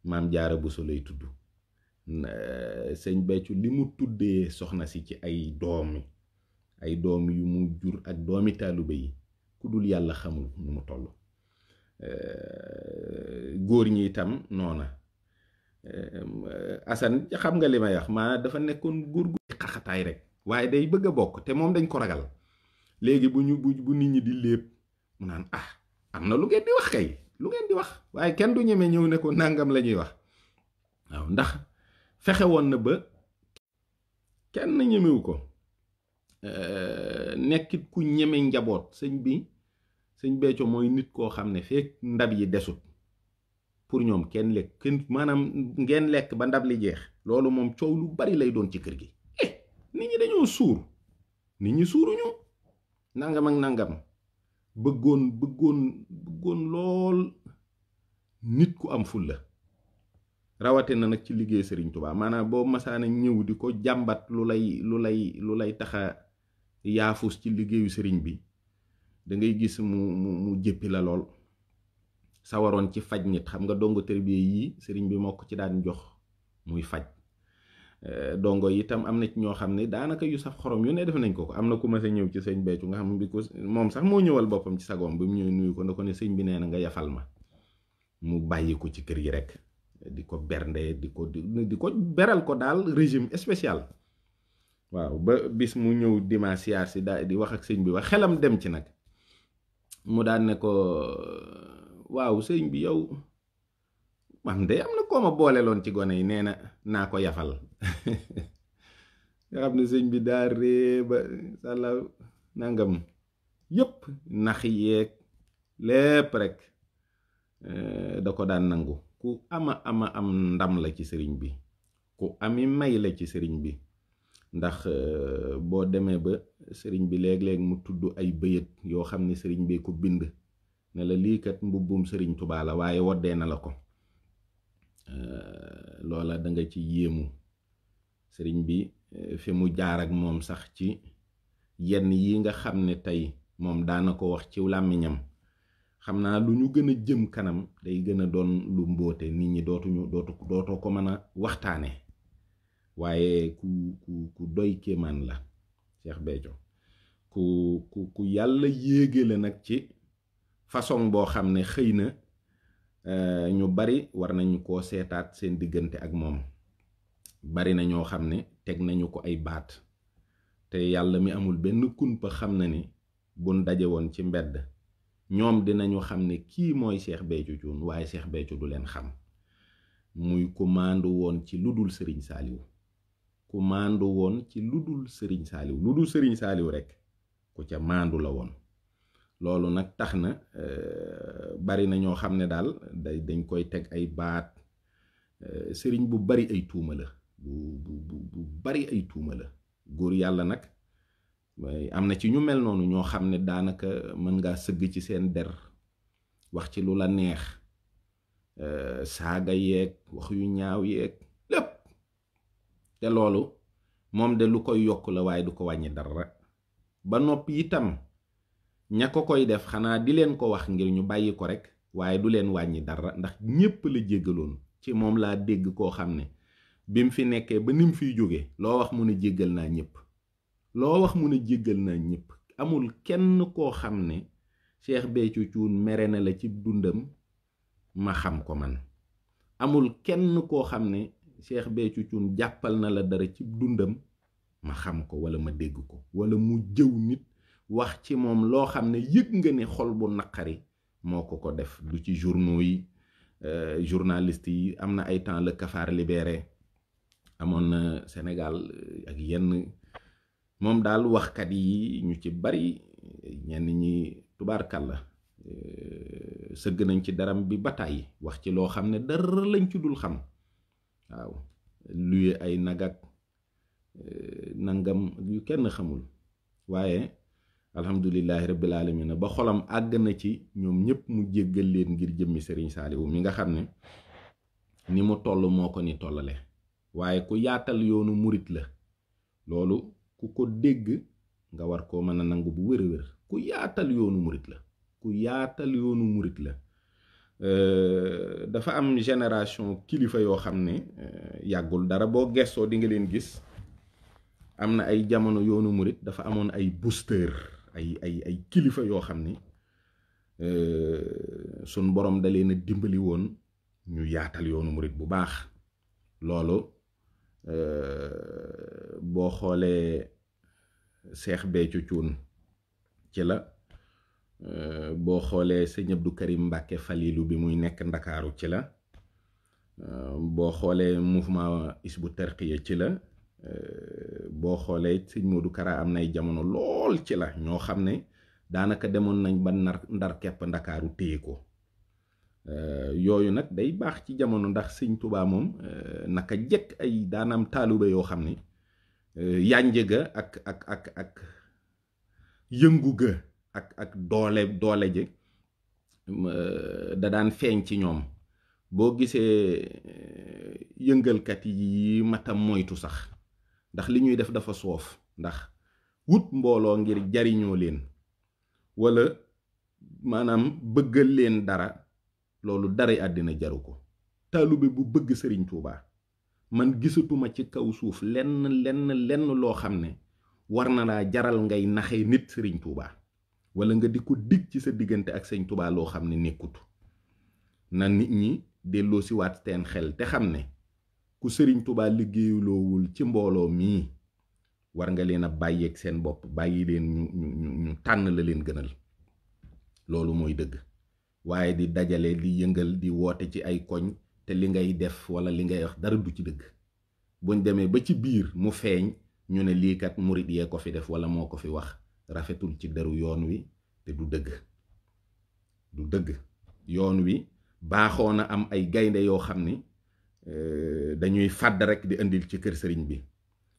A: maam Jaara Buso lay tudd sëñ Béthio li mu tuddee soxna si ci ay doomi ay doom yu mu jur ak doomi taalibe yi ku dul yàlla xamul nu mu toll. góor ñi itam noona. Assane xam nga li may wax maa dafa nekkoon góor gu xaxataay rek waaye day bëgg a bokk te moom dañ ko ragal léegi bu nit ñi di léeb mu naan am na lu ngeen di wax kay lu ngeen di wax waaye kenn du ñeme ñëw ne ko nàngam la ñuy wax waaw ndax fexe woon na ba kenn ñemewu ko. nekkit ku ñeme njaboot sëñ Béthio mooy nit koo xam ne fekk ndab yi desut pour ñoom kenn lekk maanaam ngeen lekk ba ndab li jeex loolu moom coow lu bari lay doon ci kër gi nit ñi dañoo suur nit ñi suuruñu nangam ak nangam bëggoon lool nit ku am fulla rawate na nag ci liggéey Sëriñ Tuubaa maanaam boo masaana ñëw di ko jàmbat lu lay taxa yaafus ci liggéeyu sëriñ bi da ngay gis mu jëppi la lool sawaroon ci faj nit xam nga dongo tërbiye yii sëriñ bi moo ko ci daan jox muy faj dongo itam am na ci ñoo xam ne daanaka yu saf xorom yu ne def nañ ko am na ku ma sa ñëw ci sëñ Béthio nga xam bi ko moom sax moo ñëwal boppam ci sagoom bi mu ñëw nuyu ko ne ko ne sëñ bi nee na nga yafal ma mu bàyyi ko ci kër gi rek di ko bernde di ko beral ko daal régime spécial waaw ba bis mu ñëw dimanche siyaar si daal di wax ak sëñ bi wax xelam dem ci nag mu daan ne ko waaw sëñ bi yow man de am na koo ma booleloon ci gone yi nee na naa ko yafal nga xam ne sëñ bi daa ree ba sàlla nangam yëpp nax yeeg lépp rek da ko daan nangu ku am ndam la ci sëriñ bi ku ami may la ci sëriñ bi ndax boo demee ba sëriñ bi léeg-léeg mu tudd ay bëyët yoo xam ne sëriñ bee ko bind ne la lii kat mbubbum sëriñ Tuubaa la waaye woddee na la ko loola da nga ci yéemu sëriñ bi fi mu jaar ak moom sax ci yenn yi nga xam ne tey moom daana ko wax ci làmmiñam xam naa lu ñu gën a jëm kanam day gën a doon lu mbóote nit ñi dootoo ko mën a waxtaane waaye ku doy kéemaan la Cheikh Béthio ku yàlla yéegale nag ci façon boo xam ne xëy na ñu bari war nañu koo seetaat seen diggante ak moom bari na ñoo xam ne teg nañu ko ay baat te yàlla mi amul benn kumpa xam na ni buñ daje woon ci mbedd ñoom dinañu xam ne kii mooy Cheikh Béthio Thioune waaye Cheikh Béthio du leen xam muy ku maandu woon ci lu dul Sëriñ Saaliw ku maandu woon ci lu dul Sëriñ Saaliw rekk ku ca maandu la woon loolu nag tax na bari na ñoo xam ne daal dañ koy teg ay baat sëriñ bu bari ay tuuma la bu bari ay tuuma la góor yàlla nag am na ci ñu mel noonu ñoo xam ne daanaka mën ngaa sëgg ci seen der wax ci lu la neex saaga yeeg wax yu ñaaw yeeg lépp te loolu moom de lu koy yokk la waaye du ko wàññi dara ba noppi itam ña ko koy def xanaa di leen ko wax ngir ñu bàyyi ko rek waaye du leen wàññi dara ndax ñépp la jéggaloon ci moom laa dégg koo xam ne bi mu fi nekkee ba ni mu fiy jóge loo wax mu ne jéggal naa ñépp amul kenn koo xam ne Cheikh Béthio Thioune mere na la ci dundam ma xam ko man amul kenn koo xam ne Cheikh Béthio Thioune jàppal na la dara ci dundam ma xam ko wala ma dégg ko wala mu jëw nit wax ci moom loo xam ne yëg nga ne xol bu naqari moo ko def du ci journaux yi journaliste yi am na ay temps le Cafard Libéré amoon na Sénégal ak yenn moom daal waxkat yi ñu ci bari ñenn ñi tubaarkàlla sëgg nañ ci daram bi bataay wax ci loo xam ne dara lañ ci dul xam waaw luye ay nagak nangam yu kenn xamul waaye alhamdulillahi rabbil alamin ba xolam àgg na ci ñoom ñëpp mu jéggal leen ngir jëmmi Serigne Saliou mi nga xam ne ni mu toll moo ko ni tollale waaye ku yaatal yoonu murit la loolu ku ko dégg nga war koo mën a nangu bu wér-wér ku yaatal yoonu murit la dafa am génération kilifa yoo xam ne yàggul dara boo gestoo di nga leen gis am na ay jamono yoonu murit dafa amoon ay booster ay kilifa yoo xam ni sun borom da leen a dimbali woon ñu yaatal yoonu murit bu baax. loolu boo xoolee Seex Béthio Thioune ci la, boo xoolee sëñ Abdou Karim Mbàkke Falilu bi muy nekk Ndakaaru ci la, boo xoolee mouvement Hizbut Tarqiyyah ci la, boo xoolee sëñ Modou Kara am nay jamono lool ci la ñoo xam ne daanaka demoon nañ ba ndar kepp Ndakaaru téye ko. yooyu nag day baax ci jamono ndax sëñ Tuubaa moom naka jekk ay daanam taalube yoo xam ne yànje ga ak yëngu ga ak doole ji da daan feeñ ci ñoom. boo gisee yëngalkat yi matam moytu sax ndax li ñuy def dafa soof, ndax wut mbooloo ngir jariñoo leen wala maanaam bëggal leen dara, loolu daray àddina jaru ko. taalube bu bëgg sëriñ Tuubaa man gisatuma ci kaw suuf lenn loo xam ne war na laa jaral ngay naxee nit sëriñ Tuubaa wala nga di ko dig ci sa diggante ak sëriñ Tuubaa loo xam ne nekkut. na nit ñi delloo si waat seen xel te xam ne ku sëriñ Tuubaa liggéeyuloowul ci mbooloo mii war nga leen a bàyyeeg seen bopp, bàyyi leen ñu tànn la leen gënal. loolu mooy dëgg. waaye di dajale di yëngal di woote ci ay koñ te li ngay def wala li ngay wax dara du ci dëgg. buñ demee ba ci biir mu feeñ ñu ne lii kat murit yee ko fi def wala moo ko fi wax, rafetul ci deru yoon wi te du dëgg. du dëgg. yoon wi baaxoo na am ay gaynde yoo xam ni dañuy fàdd rek di indil ci kër sëriñ bi,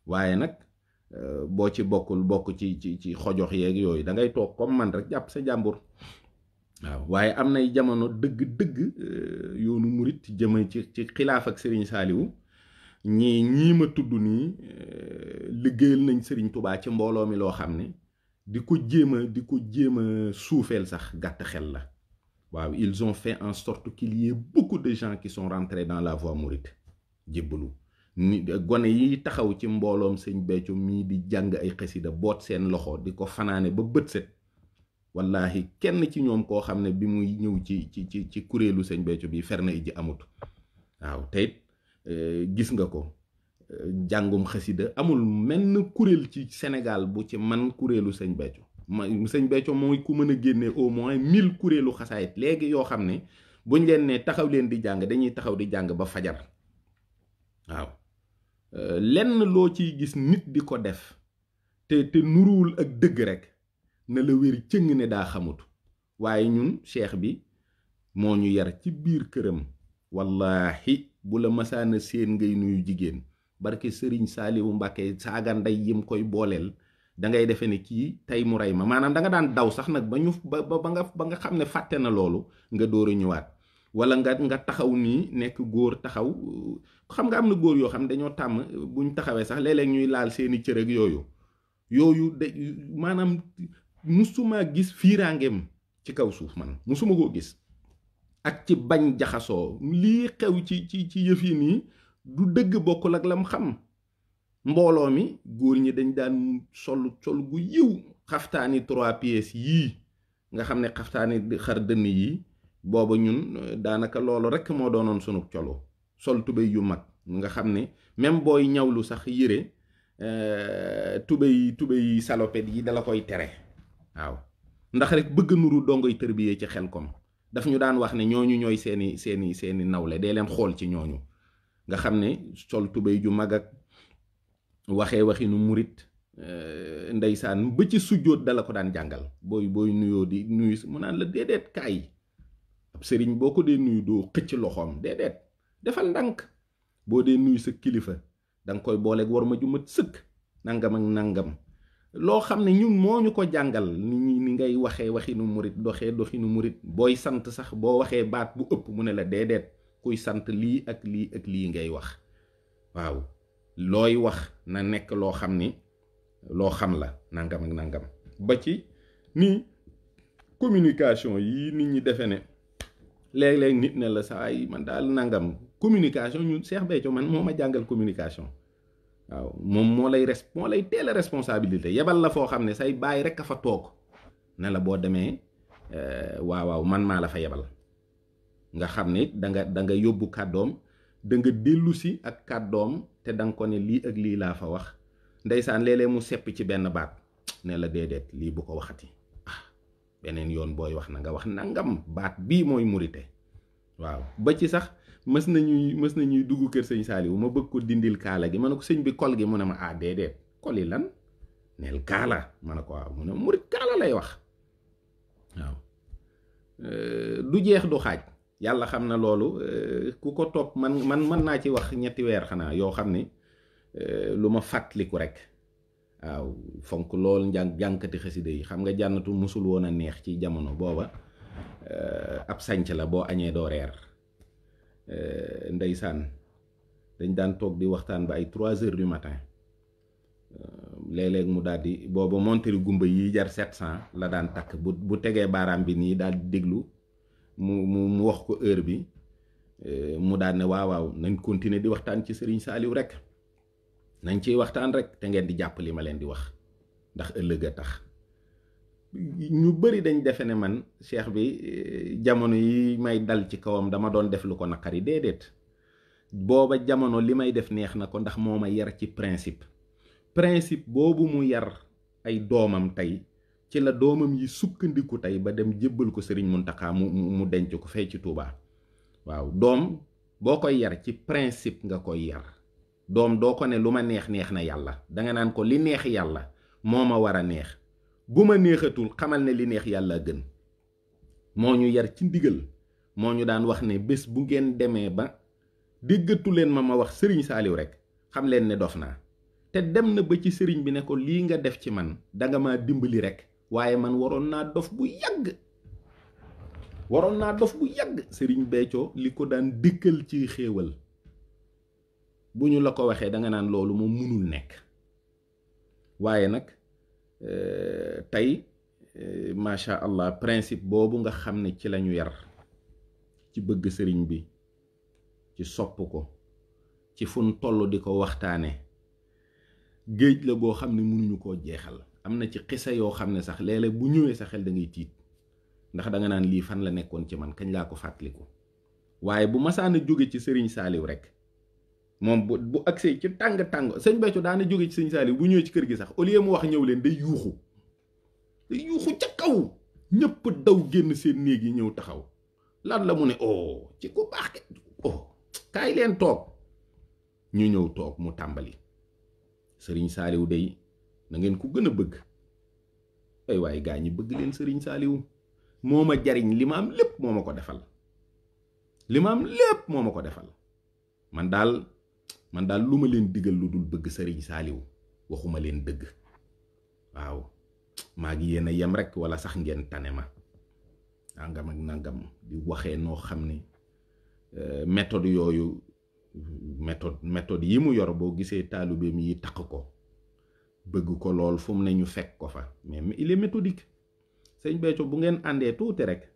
A: waaye nag boo ci bokkul bokk ci xojox yeeg yooyu da ngay toog comme man rek jàpp sa jàmbur. waaw waaye am nay jamono dëgg yoonu murit jëme ci xilaaf ak sëriñ Saaliwu ñii ma tudd nii liggéeyal nañ sëriñ Tubaa ci mbooloo mi loo xam ne di ko jéem a suufeel sax gàtt xel la. waaw ils ont fait en sorte qu'il y ait beaucoup de gens qui sont rentrés dans la voie mouride jébbalu ni gone yi taxaw ci mbooloom sëñ Béthio mii di jàng ay xasida boot seen loxo di ko fanaane ba bët set. wallahi kenn ci ñoom koo xam ne bi muy ñëw ci kuréelu sëñ Béthio bi fer na iji amut. waaw te it gis nga ko jàngum xasida amul menn kuréel ci Sénégal bu ci man kuréelu sëñ Béthio. sëñ Béthio mooy ku mën a génnee au moins 1000 kuréelu xasaayit léegi yoo xam ne buñ leen ne taxaw leen di jàng dañuy taxaw di jàng ba fajar. waaw lenn loo ciy gis nit di ko def te nuruwul ak dëgg rek na la wér cëng ne daa xamut. waaye ñun cheikh bi moo ñu yar ci biir këram. wallahi bu la masaana seen ngay nuyu jigéen barke sëriñ Saaliwu Mbàkke saaga nday yim koy booleel da ngay defe ne kii tey mu rey ma, maanaam da nga daan daw sax nag ba nga xam ne fàtte na loolu nga door a ñëwaat. wala nga taxaw nii nekk góor taxaw, xam nga am na góor yoo xam ne dañoo tàmm buñ taxawee sax léeg-léeg ñuy laal seeni cër ak yooyu de maanaam musuma gis fiiraangeem ci kaw suuf, man musuma koo gis. ak ci bañ jaxasoo lii xew ci yëf yi nii du dëgg, bokkul ak lam xam. mbooloo mi góor ñi dañ daan sol gu yiw, xaftaani 3 pièces yii nga xam ne xaftaani xar dënn yii booba ñun daanaka loolu rek moo doonoon sunu colo. sol tubéy yu mag nga xam ne même booy ñawlu sax yére tubéy salopette yi dala koy tere. waaw ndax rek bëgg nuru dongoy tërbiyee ci Xelkom. daf ñu daan wax ne ñooñu ñooy seeni nawle, dee leen xool ci ñooñu. nga xam ne sol tubéy ju mag ak waxinu murit, ndeysaan ba ci sujjóot dala ko daan jàngal. booy nuyoo di nuyu mu naan la déedéet kaay. ab sëriñ boo ko dee nuyu doo xëcc loxoom, déedéet defal ndànk. boo dee nuyu sa kilifa danga koy booleeg war ma ju mat sëkk, nangam ak nangam. loo xam ne ñun moo ñu ko jàngal ni ngay waxee waxinu murit, doxinu murit. booy sant sax boo waxee baat bu ëpp mu ne la déedéet, kuy sant lii ak lii ak lii ngay wax. waaw looy wax na nekk loo xam ni loo xam la, nangam ak nangam. ba ci ni communication yi nit ñi defe ne léeg-léeg nit ne la saa yi man daal nangam. communication ñun Cheikh Béthio man moo ma jàngal communication. waaw moom moo lay teel a responsabilité yebal la foo xam ne say baay rek a fa toog ne la boo demee waaw man maa la fa yebal nga xam ne da nga yóbbu kàddoom da nga dellu si ak kàddoom te da nga ko ne lii ak lii laa fa wax ndeysaan léeg-léeg mu sepp ci benn baat ne la déedéet lii bu ko waxati beneen yoon booy wax na nga wax nangam baat bii mooy murite waaw ba ci sax mës nañuy dugg kër sëñ Saaliwu ma bëgg ko dindil kaala gi ma ne ko sëñ bi kol gi mu ne ma déedéet kol yi lan neel kaala ma ne ko waaw mu ne murit kaala lay wax waaw du jeex du xaaj yàlla xam na loolu ku ko topp man mën naa ci wax 3 weer xanaa yoo xam ne lu ma fàttaliku rek waaw fonk lool jànkati xasida yi xam nga jànnatu musul woon a neex ci jamono booba ab sanc la boo añee doo reer ndeysaan dañ daan toog di waxtaan ba ay 3 heures du matin léeg-léeg mu daal di booba montéri gumba yi jar 700 la daan takk bu tegee baaraam bi nii daal di déglu mu wax ko heure bi mu daal ne waaw nañ continuer di waxtaan ci Sëriñ Saaliw rek nañ ciy waxtaan rek te ngeen di jàpp li ma leen di wax ndax ëllëg a tax ñu bari dañ defe ne man cheikh bi jamono yi may dal ci kawam dama doon def lu ko naqari déedéet booba jamono li may def neex na ko ndax moo ma yar ci principe boobu mu yar ay doomam tey ci la doomam yi sukkandiku tey ba dem jébbal ko Sëriñ Muntaxa mu denc ko fee ci Tuubaa waaw doom boo koy yar ci principe nga koy yar doom doo ko ne lu ma neex na yàlla danga naan ko li neex yàlla moo ma war a neex bu ma neexatul xamal ne li neex yàlla gën moo ñu yar ci ndigal moo ñu daan wax ne bés bu ngeen demee ba déggatu leen ma wax Sëriñ Saaliw rek xam leen ne dof naa te dem na ba ci sëriñ bi ne ko lii nga def ci man danga ma dimbali rek waaye man waroon naa dof bu yàgg Sëriñ Béthio li ko daan dëkkal ci xéewal bu ñu la ko waxee danga naan loolu moom mënul nekk waaye nag tey macha allah principe boobu nga xam ne ci lañu yar ci bëgg sëriñ bi ci sopp ko ci fun toll di ko waxtaane géej la goo xam ne mënuñu koo jeexal am na ci xisa yoo xam ne sax léeg-léeg bu ñëwee sa xel da ngay tiit ndax danga naan lii fan la nekkoon ci man kañ laa ko fàttaliku waaye bu masaana jóge ci Sëriñ Saaliw rek moom bu agsee ci tàng sëñ Béthio daana jóge ci Sëriñ Saaliw bu ñëwee ci kër gi sax au lieu mu wax ñëw leen day yuuxu ca kaw ñëpp daw génn seen néeg yi ñëw taxaw lan la mu ne ci ku baax kaay leen toog ñu ñëw toog mu tàmbali Sëriñ Saaliw day na ngeen ko gën a bëgg ay waaye gaa ñi bëgg leen Sëriñ Saaliw moo ma jariñ li ma am lépp moo ma ko defal man daal lu ma leen digal lu dul bëgg Sëriñ Saaliw waxuma leen dëgg waaw maa ngi yéen a yem rek wala sax ngeen tane ma nangam ak nangam di waxee noo xam ne méthode yooyu méthode yi mu yor boo gisee taalibeem yi takk ko bëgg ko lool fu mu ne ñu fekk ko fa mais il est méthodique sëñ Béthio bu ngeen àndee tuuti rek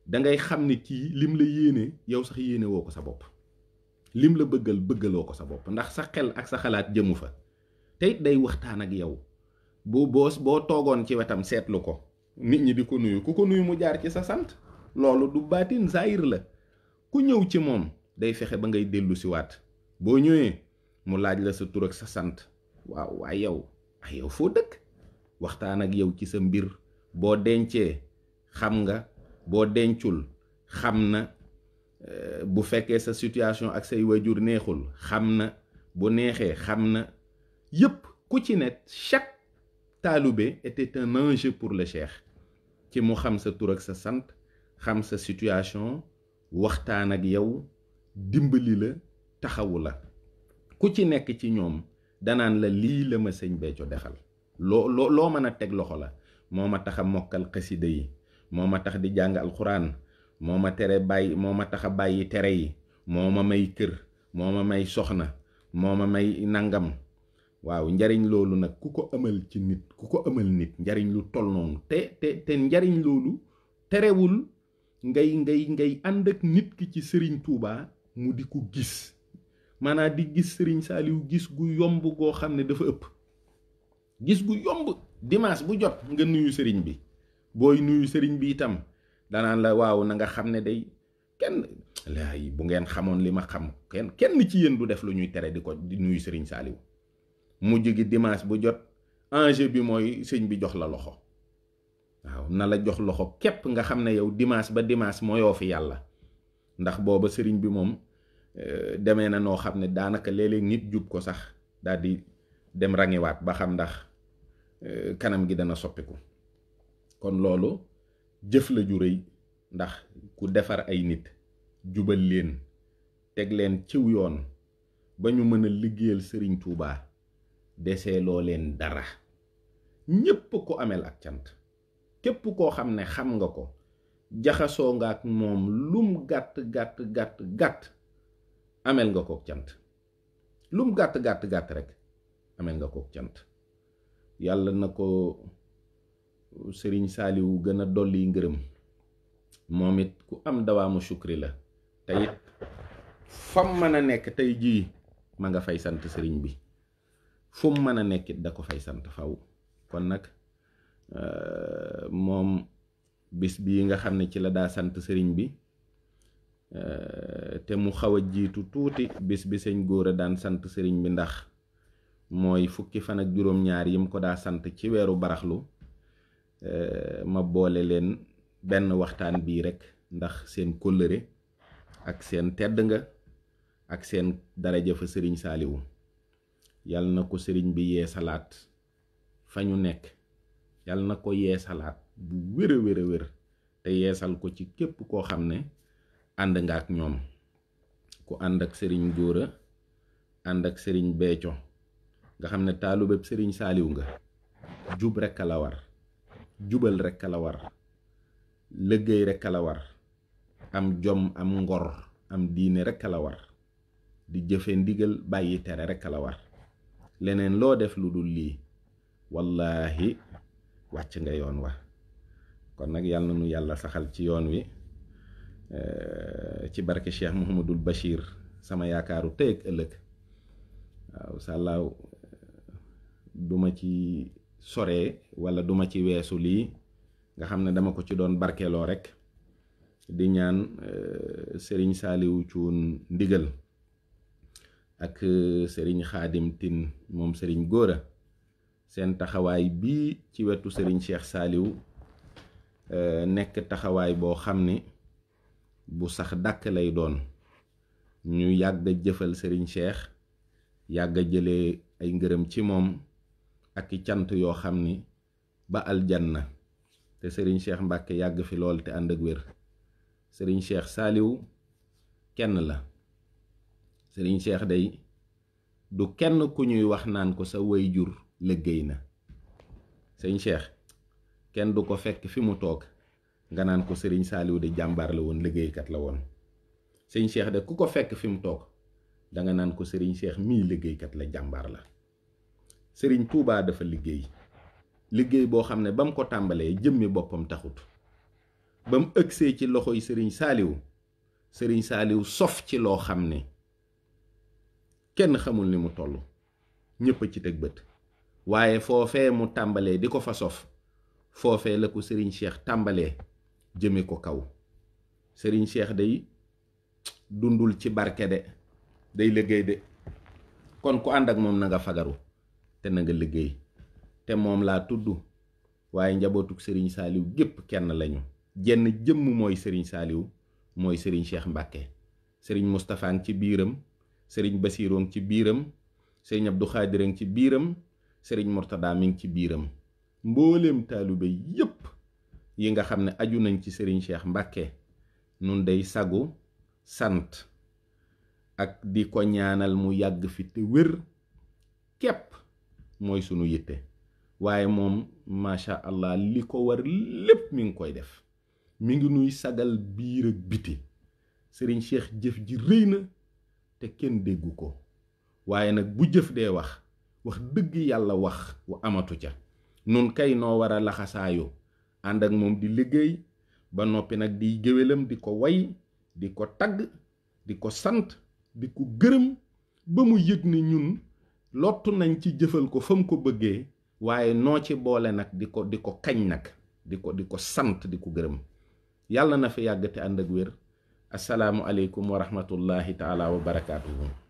A: da ngay xam ne kii lim la yéene yow sax yéene woo ko sa bopp lim la bëggaloo ko sa bopp ndax sa xel ak sa xalaat jëmu fa te it day waxtaan ak yow boo toogoon ci wetam seetlu ko nit ñi di ko nuyu ku ko nuyu mu jaar ci sa sant loolu du baatin zaahir la ku ñëw ci moom day fexe ba ngay dellu si waat boo ñëwee mu laaj la sa tur ak sa sant waaw waaye yow foo dëkk waxtaan ak yow ci sa mbir boo dencee xam nga boo dencul xam na bu fekkee sa situation ak say wajur neexul xam na bu neexee xam na yépp ku ci ne chaque taalibe était un enjeu pour le cheikh ci mu xam sa tur ak sa sant xam sa situation waxtaan ak yow dimbali la taxawu la ku ci nekk ci ñoom danaan la lii la ma sëñ Béthio defal loo mën a teg loxo la moo ma tax a mokkal xasida yi moo ma tax di jàng alxuraan moo ma tax a bàyyi tere yi moo ma may kër moo ma may soxna moo ma may nangam waaw njariñ loolu nag ku ko amal nit njariñ lu toll noonu te njariñ loolu terewul ngay ànd ak nit ki ci Sëriñ Tuubaa mu di ko gis maanaam di gis sëriñ Saaliw gis gu yomb goo xam ne dafa ëpp, gis gu yomb. dimanche bu jot nga nuyu sëriñ bi, booy nuyu sëriñ bi itam danaan la waaw na nga xam ne day kenn laay bu ngeen xamoon li ma xam, kenn ci yéen du def lu ñuy tere di nuyu sëriñ Saaliw. mujj gi dimanche bu jot enjeu bi mooy sëñ bi jox la loxo, waaw na la jox loxo képp, nga xam ne yow dimanche ba dimanche mooyoo fi yàlla. ndax booba sëriñ bi moom demee na noo xam ne daanaka léeg-léeg nit jub ko sax daal di dem rangiwaat ba xam ndax kanam gi dana soppiku. kon loolu jëf la ju rëy, ndax ku defar ay nit jubal leen teg leen ciw yoon ba ñu mën a liggéeyal sëriñ Tuubaa deseeloo leen dara, ñépp ko amel ak cant. képp koo xam ne xam nga ko jaxasoo nga ak moom lum gàtt gàtt gàtt gàtt amel nga ko cant, lum gàtt gàtt gàtt rek amel nga ko cant. yàlla na ko sëriñ Saaliw gën a dolli ngërëm, moom it ku am dawaamu sukri la, te it fam mën a nekk tey jii ma nga fay sant sëriñ bi, fu mu mën a nekkit da ko fay sant faw. kon nag moom bis bii nga xam ne ci la daa sant sëriñ bi, te mu xaw a jiitu tuuti bis bi sëñ Góora daan sant sëriñ bi, ndax mooy fukki fan ak juróom-ñaar yim ko daa sant ci weeru baraxlu. ma boole leen benn waxtaan bii rek ndax seen kóllëre ak seen tedd nga ak seen daraja fa sëriñ Saaliwu. yàlla na ko sëriñ bi yee salaat fa ñu nekk, yàlla na ko yee salaat bu wér a wér a wér, te yeesal ko ci képp koo xam ne ànd nga ak ñoom. ku ànd ak sëriñ Góora ànd ak sëriñ Béthio nga xam ne taalubeb sëriñ Saaliw nga, jub rekk a la war, jubal rekk a la war, liggéey rekk a la war, am jom am ngor am diine rekk a la war, di jëfe ndigal bàyyi tere rekk a la war. leneen loo def lu dul lii wallaahi wàcc nga yoon wa. kon nag yàlla na nu yàlla saxal ci yoon wi ci barke Cheikh Mouhamadul Bachir sama yaakaaru tey ak ëllëg. waaw sàllaaw duma ci soree wala duma ci weesu lii nga xam ne dama ko ci doon barkeloo rek di ñaan sëriñ Saaliw Cuun ndigal ak sëriñ Xaadim Tin moom sëriñ Góora seen taxawaay bii ci wetu sëriñ Cheikh Saaliw nekk taxawaay boo xam ni bu sax dàkk lay doon. ñu yàgg jëfal sëriñ Cheikh, yàgg jëlee ay ngërëm ci moom ak i cant yoo xam ni ba aljanna, te sëriñ Cheikh Mbàkke yàgg fi lool te ànd ak wér. sëriñ Cheikh Saaliw kenn la. sëriñ Cheikh day du kenn ku ñuy wax naan ko sa waajur liggéey na. sëriñ Cheikh kenn du ko fekk fi mu toog nga naan ko sëriñ Saaliw de jàmbaar la woon, liggéeykat la woon. sëriñ Cheikh de ku ko fekk fi mu toog danga naan ko sëriñ Cheikh mii liggéeykat la, jàmbaar la. sëriñ Tuubaa dafa liggéey boo xam ne ba mu ko tàmbalee jëmmi boppam taxut, ba mu ëgsee ci loxoy sëriñ Saaliw sof ci loo xam ne kenn xamul ni mu toll, ñépp a ci teg bët. waaye foofee mu tàmbalee di ko fa sof, foofee la ko sëriñ Cheikh tàmbalee jëme ko kaw. sëriñ Cheikh day dundul ci barke de, day liggéey de. kon ku ànd ak moom na nga fagaru te na nga liggéey. te moom laa tudd, waaye njabootuk sëriñ Saaliw gépp kenn lañu. jenn jëmm mooy sëriñ Saaliw, mooy sëriñ Cheikh Mbàkke. sëriñ Mustafaa ngi ci biiram, sëriñ Basiiroo ngi ci biiram, sëriñ Abdu Xaadir ngi ci biiram, sëriñ Murtadaa mi ngi ci biiram. mbooleem taalibe yépp yi nga xam ne aju nañ ci sëriñ Cheikh Mbàkke nun day sagu sant ak di ko ñaanal mu yàgg fi te wér képp mooy sunu yitte. waaye moom macha allah li ko war lépp mi ngi koy def, mi ngi nuy sagal biir ak biti. sëriñ Cheikh jëf ji rëy na te kenn déggu ko, waaye nag bu jëf dee wax dëgg yàlla wax wa amatu ca. nun kay noo war a laxasaayu ànd ak moom di liggéey ba noppi nag di géwélam, di ko way, di ko tagg, di ko sant, di ko gërëm, ba mu yëg ni ñun lottu nañ ci jëfal ko fa mu ko bëggee waaye noo ci boole nag di ko kañ nag di ko sant di ko gërëm. yàlla na fi yàgg te ànd ak wér. asalaamu aleykum wa rahmatullahi taala wa barakaatuhu.